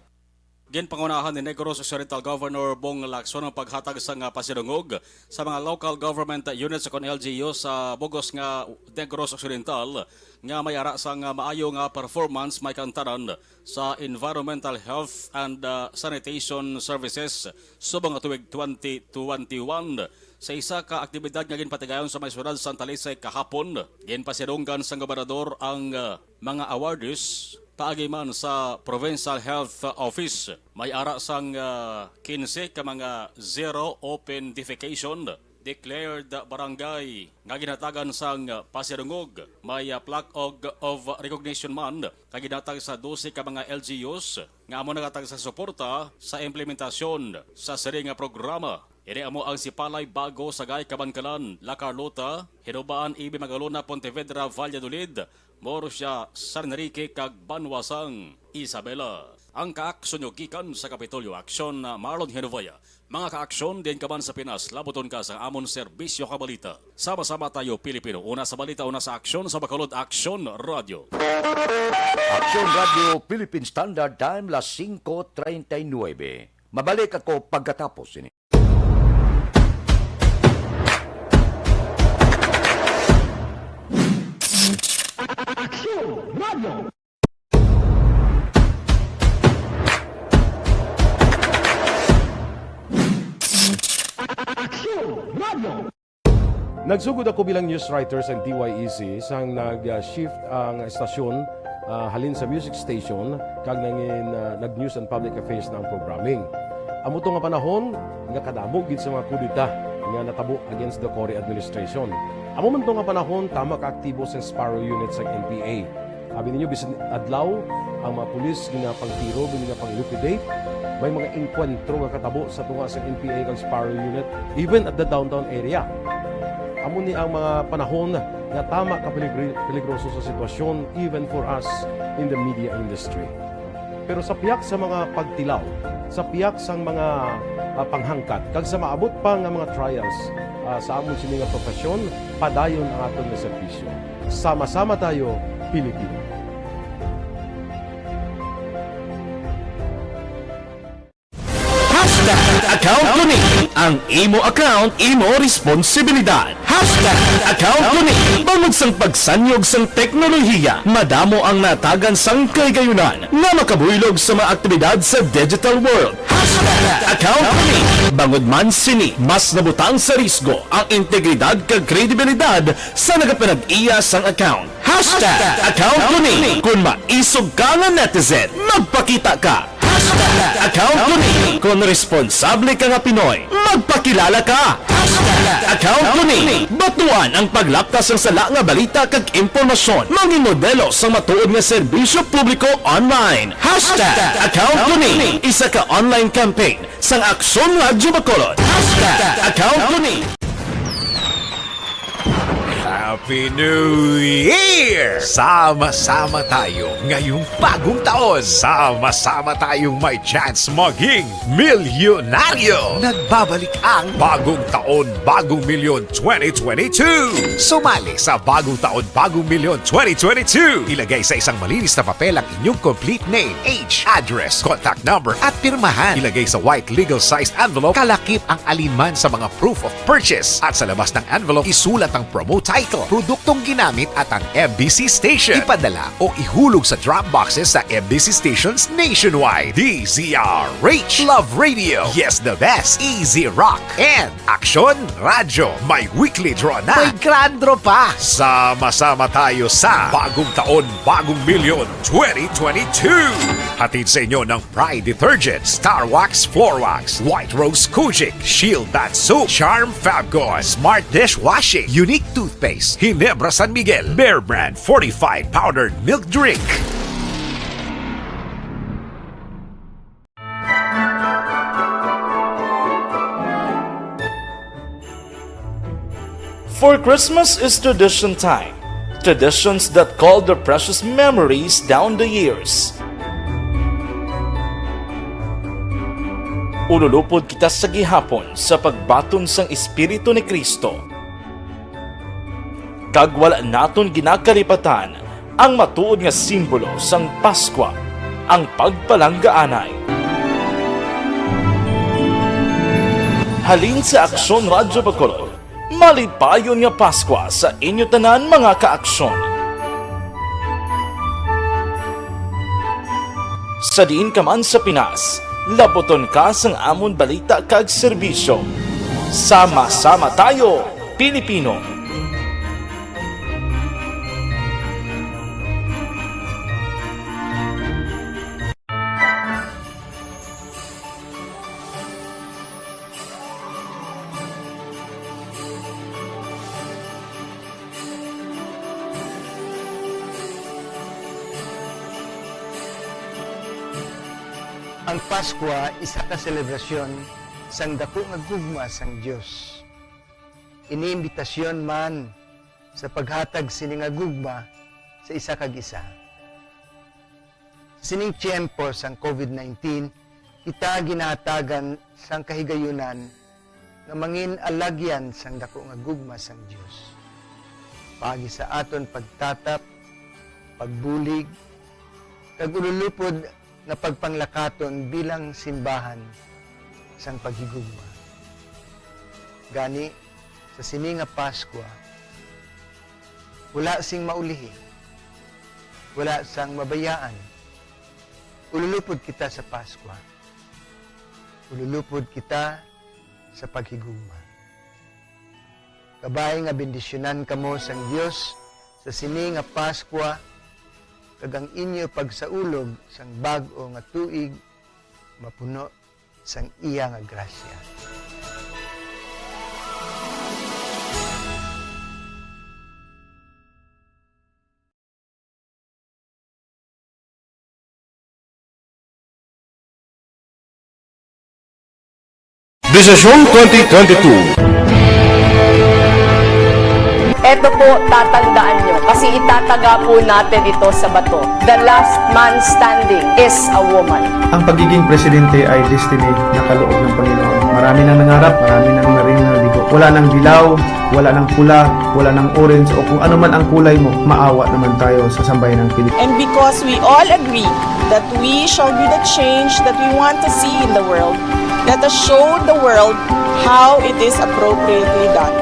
Ginpangunahan ni Negros Occidental Governor Bong Lacson ang paghatag sang pasidungog sa mga local government units o kon L G U sa bugos nga Negros Occidental nga may ara sang maayo nga performance may kaantanan sa environmental health and, ah, sanitation services subong nga tuig twenty twenty-one. Sa isa ka aktibidad nga ginpatigayon sa may siyudad sang Talisay kahapon, ginpasidunggan sang gobernador ang, ah, mga awardees paagi man sa Provincial Health Office. May ara sang, ah, kinse ka mga zero open defecation declared barangay nga ginhatagan sang pasidungog. May, ah, plaque og, of recognition man nga ginhatag sa dose ka mga L G Us nga amo naghatag sa suporta sa implementasyon sa sini nga programa. Ini amo ang Sipalay Bago, Sagay, Kabankalan, La Carlota, Hinubaan, Ibi, Magalona, Pontevedra, Valladolid, Murcia, San Enrique, kag Banwasang, Isabela. Ang kaaksyon nyo gikan sa Kapitolyo Aksyon, Marlon Genovea. Mga kaaksyon, diin ka man sa Pinas, labuton ka sa amon serbisyo ka balita. Sama-sama tayo, Pilipino. Una sa balita, una sa aksyon, sa Bacolod Aksyon Radio. Aksyon Radio, Philippine Standard Time, las singko treinta y nueve. Mabalik ako pagkatapos ini. Aksyon Radio. Aksyon Radio. Nagsugod ako bilang news writer sang D Y E C sang nag-shift ang estasyon, ah, halin sa music station kag nangin, ah, nag-news and public affairs na ang programming. Amo to nga panahon nga kadamo gid sa mga kudeta nga natabo against the Cory administration. Amo man to nga panahon tama ka aktibo sang Sparrow Unit sang N P A. Abi ninyo, bisan adlaw, ang mga pulis ginapangtiro, ginapang-liquidate. May mga engkwentro nga katabo sa tunga sa N P A kag Sparrow Unit, even at the downtown area. Amo ni ang mga panahon nga tama ka peligri-, peligroso sa sitwasyon, even for us in the media industry. Pero sa pihak sa mga pagtilaw, sa pihak sang mga, ah, panghangkat, kag sa maabot pa nga mga trials, ah, sa amon sini nga profesyon, padayon ang aton nga serbisyo. Sama-sama tayo, Pilipino. Hashtag account ko ni. Ang imo account, imo responsibilidad. Hashtag account ko ni. Bangod sang pagsanyog sang teknolohiya, madamo ang natagan sang kahigayunan nga makabuylog sa mga aktibidad sa digital world. Hashtag account ko ni. Bangod man sini, mas nabutang sa risgo ang integridad kag kredibilidad sa nagapanag-iya sang account. Hashtag account ko ni. Kung maisog ka nga netizen, magpakita ka. Hashtag account ko ni. Kung responsable ka nga Pinoy, magpakilala ka. Hashtag account ko ni. Batuan ang paglapta sang sala nga balita kag impormasyon. Mangin modelo sang matuod nga serbisyo publiko online. Hashtag account ko ni. Isa ka online campaign sang Aksyon Radyo Bacolod. Hashtag account ko ni. Happy New Year! Sama-sama tayo ngayong bagong taon. Sama-sama tayong may chance maging milyonaryo. Nagbabalik ang Bagong Taon, Bagong Milyon twenty twenty-two. Sumali sa Bagong Taon, Bagong Milyon twenty twenty-two. Ilagay sa isang malinis na papel ang inyong complete name, age, address, contact number, at pirmahan. Ilagay sa white legal-sized envelope, kalakip ang alinman sa mga proof of purchase. At sa labas ng envelope, isulat ang promo title, produktong ginamit at ang M B C station. Ipadala o ihulog sa drop boxes sa M B C stations nationwide. D Z R H. Love Radio. Yes, the best. Easy Rock. And Aksyon Radyo. May weekly draw na. May grand draw pa. Sama-sama tayo sa Bagong Taon, Bagong Milyon twenty twenty-two. Hatid sa inyo ng Pride Detergent, Star Wax Floor Wax, White Rose Kojic, Shield Bath Soap, Charm Fabcon, Smart Dishwashing, Unique Toothpaste, Ginebra San Miguel, Bear Brand Fortified Powdered Milk Drink. For Christmas is tradition time. Traditions that call their precious memories down the years. Ululupod kita sa gihapon sa pagbaton sang Espiritu ni Cristo. Kag wala naton ginakalipatan ang matuod nga simbolo sang Paskwa, ang pagpalanggaanay. Halin sa Aksyon Radyo Bacolod, malipayon nga Paskwa sa inyo tanan, mga ka-Aksyon. Sa diin ka man sa Pinas, laputon ka sang amon balita kag serbisyo. Sama-sama tayo, Pilipino! Ang Paskwa isa ka selebrasyon sang daku nga gugma sang Dios. Ini imbitasyon man sa paghatag sini nga gugma sa isa kag isa. Sa sining tiyempo sang COVID nineteen, kita ginahatagan sang kahigayunan nga mangin alagyan sang daku nga gugma sang Dios, paagi sa aton pagtatap, pagbulig, kag ululupod nga pagpanglakaton bilang simbahan sang paghigugma. Gani, sa sini nga Paskwa, wala sing maulihi, wala sang mabayaan. Ululupod kita sa Paskwa. Ululupod kita sa paghigugma. Kabay nga bendisyonan kamo sang Dios sa sini nga Paskwa, kag ang inyo pagsaulog sang bag-o nga tuig mapuno sang iya nga grasya. Desisyon twenty twenty-two. Eto po, tatandaan nyo, kasi itataga po natin ito sa bato. The last man standing is a woman. Ang pagiging presidente ay destiny na kaloob ng Panginoon. Marami nang nangarap, marami nang naring naligo. Wala nang dilaw, wala nang pula, wala nang orange, o kung ano man ang kulay mo, maawa naman tayo sa sambayanang Pilipino. And because we all agree that we shall be the change that we want to see in the world, let us show the world how it is appropriately done.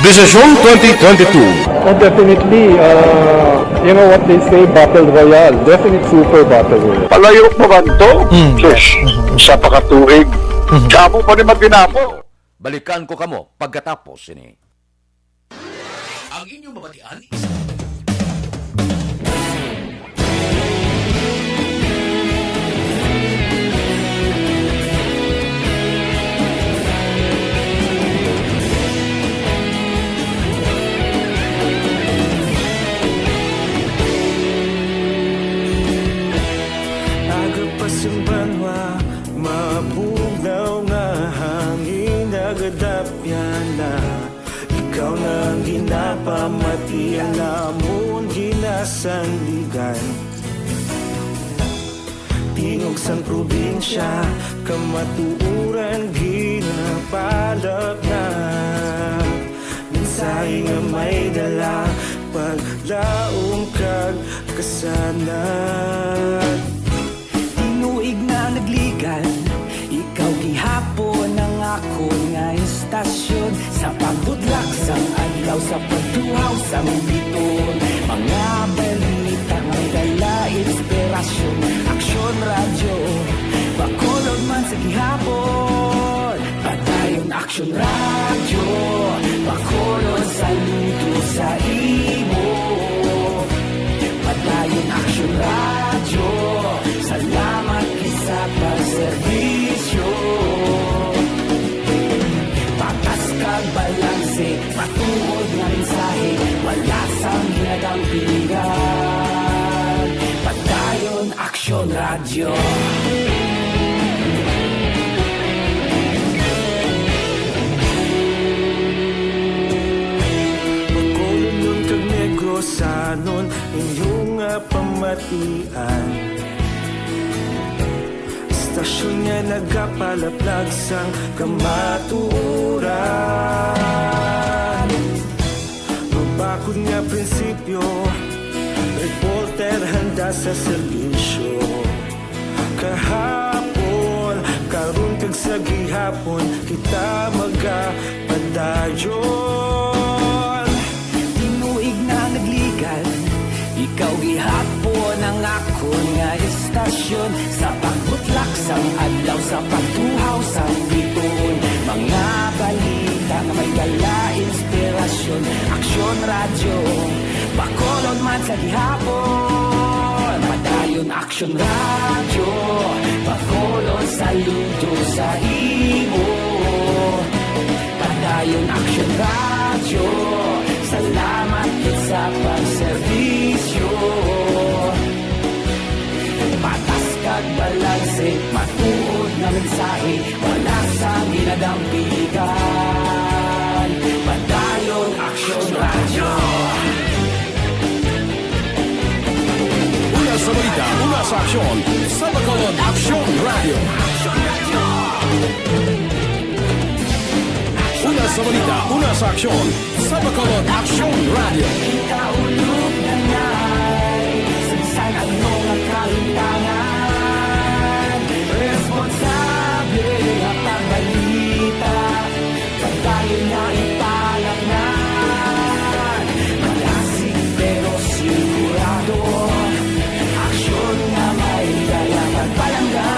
Desisyon twenty twenty-two. Oh, definitely, uh, you know what they say, battle royale. Definite super battle royale. Palayo pa man to? Mm. Sus, isa pa ka tuig. Mm. Kamo pa ni matinamo. Balikan ko kamo pagkatapos sini. Ang inyong mabatian is Aga pa sing banwa, mabugnaw nga hangin, nagadapyan na. Ikaw na ang ginapamati. namon ginasandigan. Tingog sang probinsya, kamatuoran ginapalapnag. Mensahe nga may dala, paglaom kag kasanag. Tinuig na nagligan, ikaw gihapon ang akon nga istasyon. Sa pagbutlak sang adlaw, sa pagtuhaw sang bituon, mga balita nga may dala inspirasyon. Aksyon Radyo, Bacolod man sa gihapon. Padayon Aksyon Radyo, Bacolod saludo sa imo. Padayon Aksyon Radyo, salamat gid sa pagserbisyo. Patas kag balanse, matuod nga mensahe, wala sang ginadampigan. Padayon Aksyon Radyo. Bacolodnon kag Negrosanon, inyo nga pamatian. Istasyon nga nagapalaplag sang kamatuoran. Mabakod nga prinsipyo, reporter handa sa serbisyo. Kahapon, karon kag sa gihapon, kita magapadayon. Tinuig na nagligan, ikaw gihapon ang akon nga istasyon. Sa pagbutlak sang adlaw, sa pagtuhaw sang bituon, mga balita nga may dala inspirasyon. Aksyon Radyo, Bacolod man sa gihapon. Padayon Aksyon Radyo, Bacolod saludo sa imo. Padayon Aksyon Radyo, salamat gid sa pagserbisyo. Patas kag balanse, matuod nga mensahe, wala sang ginadampigan. Padayon Aksyon Radyo. Una sa balita, una sa aksyon, sa Bacolod Aksyon Radyo. Una sa balita, una sa aksyon, sa Bacolod Aksyon Radyo. Kita ulog na ngay, sa bisan ano nga kalintangan, responsable nga pagbalita. Padayon nga ipalapngan, malasig pero sigurado. Aksyon nga may dala pagpalangga.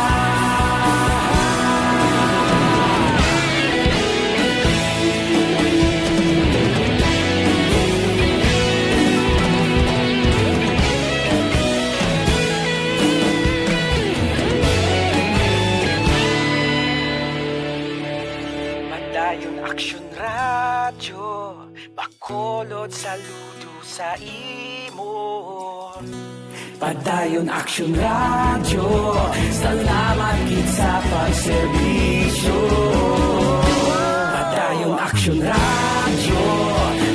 Padayon Aksyon Radyo, Bacolod saludo sa imo. Padayon Aksyon Radyo, salamat gid sa pagserbisyo. Padayon Aksyon Radyo,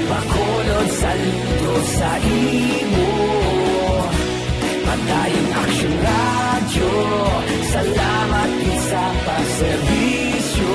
Bacolod saludo sa imo. Padayon Aksyon Radyo, salamat gid sa pagserbisyo.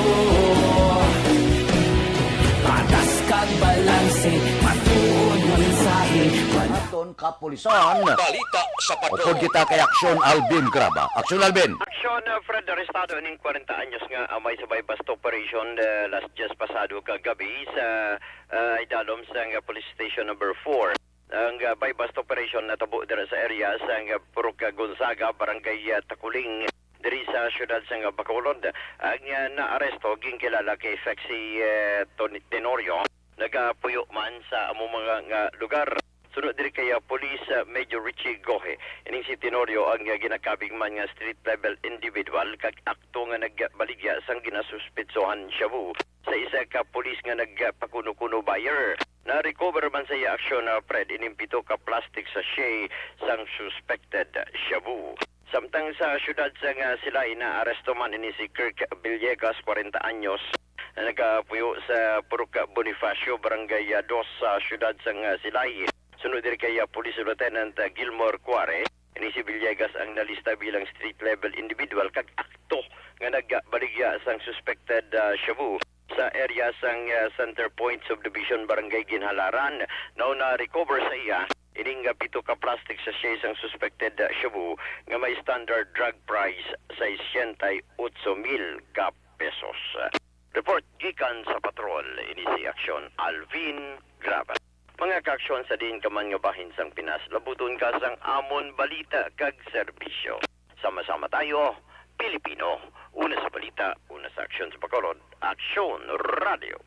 Patas kag balanse, matuod nga mensahe, wala. Aton kapulisan. Balita sa Patrol. Upod kita kay Aksyon Alvin Craba. Aksyon Alvin. Aksyon, uh, Fred, arestado ning kwarenta anyos nga amay sa buy-bust operation, uh, last Diyas pasado kagabi sa, uh, idalom sang, uh, Police Station Number Four. Ang, ah, buy-bust operation natabo dira sa area sang, ah, Purok, ah, Gonzaga, Barangay, ah, Taculing, diri sa siyudad sang, ah, Bacolod. Ang, ah, naaresto ginkilala kay Fexi, eh, Ton-, Tenorio, nagapuyo man sa amo mga nga lugar. Suno diri kay, ah, Police, ah, Major Richie Gohe, ining si Tenorio ang, ah, ginakabig man nga street level individual kag akto nga nagbaligya sang ginasuspitsohan shabu sa isa ka pulis nga nagpakuno-kuno buyer. Na-recover man sa iya aksyon, ah, Fred, ining pito ka plastic sachet sang suspected shabu. Samtang sa siyudad sang, ah, Silay, naaresto man ini si Kirk Villegas, kwarenta anyos, na nagapuyo sa Purok Bonifacio, Barangay, ah, Dos sa siyudad sang, ah, Silay. Suno diri kay, ah, Police Lieutenant, ah, Gilmore Cuare, ini si Villegas ang nalista bilang street level individual kag akto nga nagbaligya sang suspected, ah, shabu sa area sang, ah, Center Point Subdivision, Barangay Ginhalaran. Now na-recover sa iya ining, ah, pito ka plastic sachet sang suspected, ah, shabu nga may standard drug price sesenta y ocho mil ka pesos. Report gikan sa patrol, ini si Aksyon Alvin Graban. Mga kaaksyon, sa diin ka man nga bahin sang Pinas, labuton ka sang amon balita kag serbisyo. Sama-sama tayo, Pilipino. Una sa balita, una sa aksyon sa Bacolod, Aksyon Radio.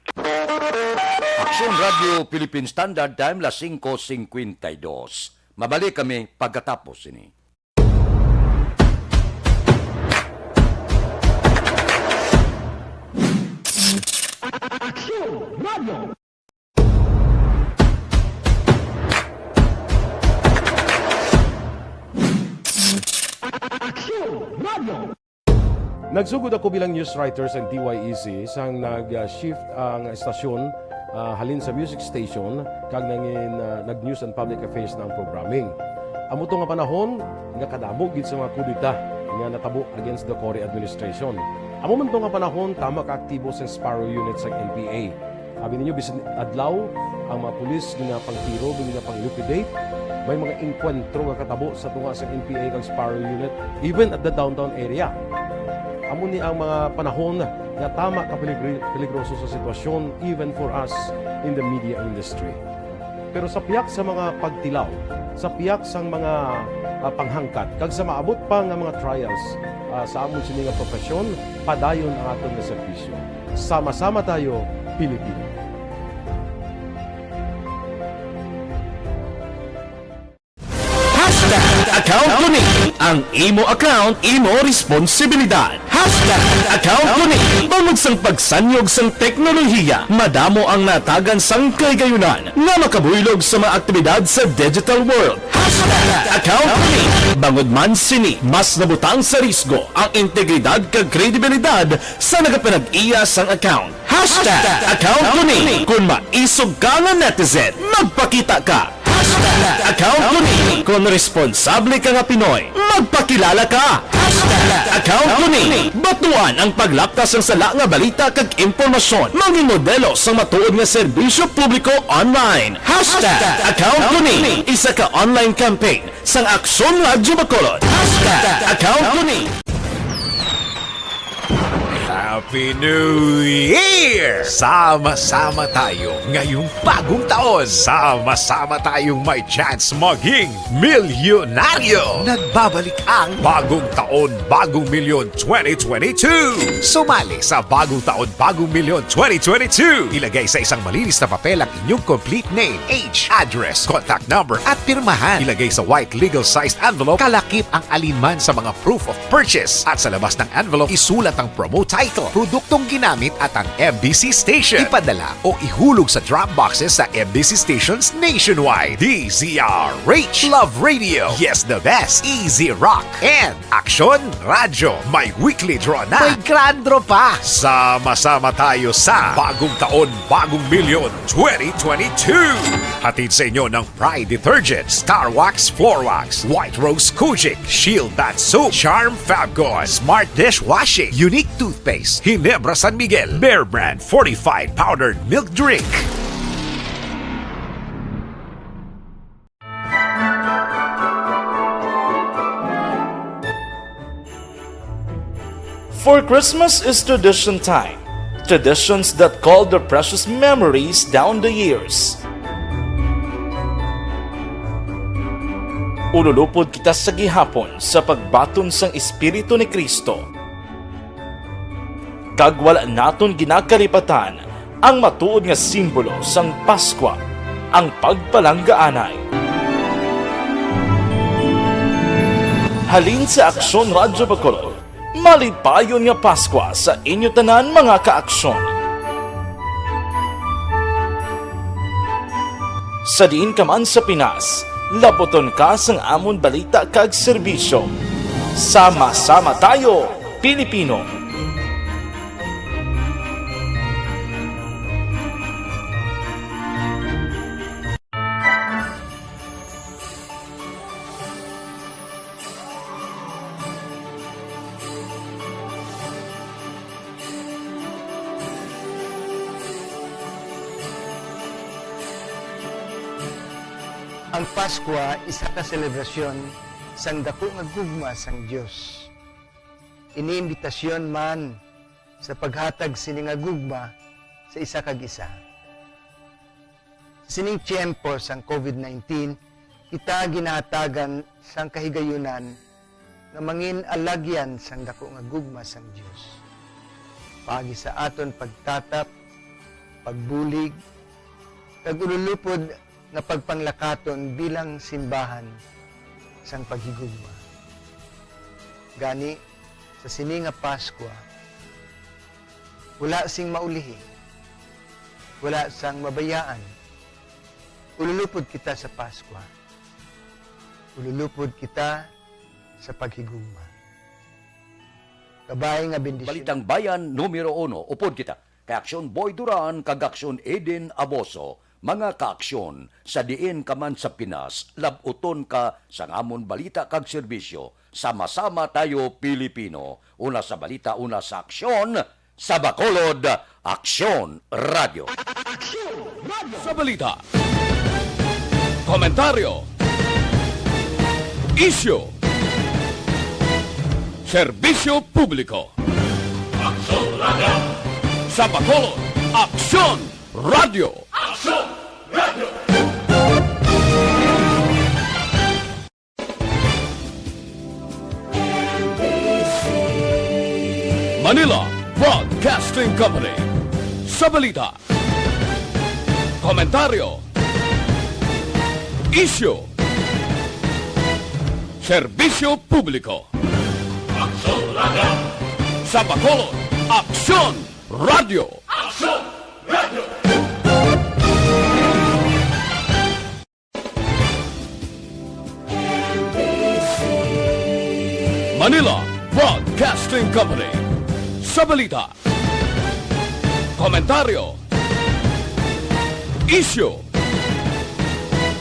Aksyon Radio Philippine Standard Time, las singko singkwenta y dos. Mabalik kami pagkatapos ini. Aksyon Radio. Aksyon Radio. Nagsugod ako bilang news writer sa D Y E C sang nag-shift ang estasyon, ah, halin sa music station kag nangin, ah, nag-news and public affairs na ang programming. Amo to nga panahon nga kadamo gid sa mga kudeta nga natabo against the Cory administration. Amo man to nga panahon, tama ka aktibo sa Sparrow Unit sa N P A. Abi ninyo, bisan adlaw, ang mga pulis ginapangtiro, ginapang-liquidate. May mga engkwentro nga katabo sa tunga sa N P A kag Sparrow Unit, even at the downtown area. Amo ni ang mga panahon nga tama ka peligri-, peligroso sa sitwasyon, even for us in the media industry. Pero sa pihak sa mga pagtilaw, sa pihak sang mga, ah, panghangkat, kag sa maabot pa nga mga trials, ah, sa amon sini nga profesyon, padayon ang aton nga serbisyo. Sama-sama tayo, Pilipino. Hashtag account ko ni. Ang imo account, imo responsibilidad. Hashtag account ko ni. Bangod sang pagsanyog sang teknolohiya, madamo ang natagan sang kahigayunan nga makabuylog sa mga aktibidad sa digital world. Hashtag account ko ni. Bangod man sini, mas nabutang sa risgo ang integridad kag kredibilidad sa nagapanag-iya sang account. Hashtag account ko ni. Kung maisog ka nga netizen, magpakita ka. Hashtag account ko ni. Kung responsable ka nga Pinoy, magpakilala ka. Hashtag account ko ni. Batuan ang paglapta sang sala nga balita kag impormasyon. Mangin modelo sang matuod nga serbisyo publiko online. Hashtag account ko ni. Isa ka online campaign sang Aksyon Radyo Bacolod. Hashtag account ko ni. Happy New Year! Sama-sama tayo ngayong bagong taon. Sama-sama tayong may chance maging milyonaryo. Nagbabalik ang Bagong Taon, Bagong Milyon twenty twenty-two. Sumali sa Bagong Taon, Bagong Milyon twenty twenty-two. Ilagay sa isang malinis na papel ang inyong complete name, age, address, contact number, at pirmahan. Ilagay sa white legal-sized envelope, kalakip ang alinman sa mga proof of purchase. At sa labas ng envelope, isulat ang promo title, produktong ginamit, at ang M B C station. Ipadala o ihulog sa drop boxes sa M B C stations nationwide. D Z R H, Love Radio, Yes the Best, Easy Rock, and Aksyon Radyo, may weekly draw na. May grand draw pa. Sama-sama tayo sa Bagong Taon, Bagong Milyon twenty twenty-two. Hatid sa inyo ng Pride Detergent, Star Wax Floor Wax, White Rose Kojic, Shield Bath Soap, Charm Fabcon, Smart Dishwashing, Unique Toothpaste, Ginebra San Miguel, Bear Brand Fortified Powdered Milk Drink. For Christmas is tradition time. Traditions that call their precious memories down the years. Ululupod kita sa gihapon sa pagbaton sang Espiritu ni Cristo. Kag wala naton ginakalipatan ang matuod nga simbolo sang Paskwa, ang pagpalanggaanay. Halin sa Aksyon Radyo Bacolod, malipayon nga Paskwa sa inyo tanan, mga kaaksyon. Sa diin ka man sa Pinas, labuton ka sang amon balita kag serbisyo. Sama-sama tayo, Pilipino! Ang Paskwa isa ka selebrasyon sang daku nga gugma sang Dios. Ini imbitasyon man sa paghatag sini nga gugma sa isa kag isa. Sa sining tiyempo sang covid nineteen, kita ginahatagan sang kahigayunan nga mangin-alagyan sang daku nga gugma sang Dios, paagi sa aton pagtatap, pagbulig, kag ululupod nga pagpanglakaton bilang simbahan sang paghigugma. Gani, sa sini nga Paskwa, wala sing maulihi, wala sang mabayaan. Ululupod kita sa Paskwa. Ululupod kita sa paghigugma. Kabay nga bendisyon. Balitang Bayan numero uno, upod kita. Kay Aksyon Boy Duran kag Aksyon Eden Aboso, mga kaaksyon, sa diin ka man sa Pinas, lab-uton ka sang amon balita kag serbisyo. Sama-sama tayo, Pilipino. Una sa balita, una sa aksyon, sa Bacolod, Aksyon Radio. Sa balita, komentaryo, isyu, serbisyo publiko. Aksyon Radio. Sa Bacolod, Aksyon Radio. Aksyon Radio. Manila Broadcasting Company. Sa balita, komentaryo, isyu, serbisyo publiko. Aksyon Radio. Sa Bacolod, Aksyon Radio. Aksyon Radio. Manila Broadcasting Company. Sa balita, komentaryo, isyu,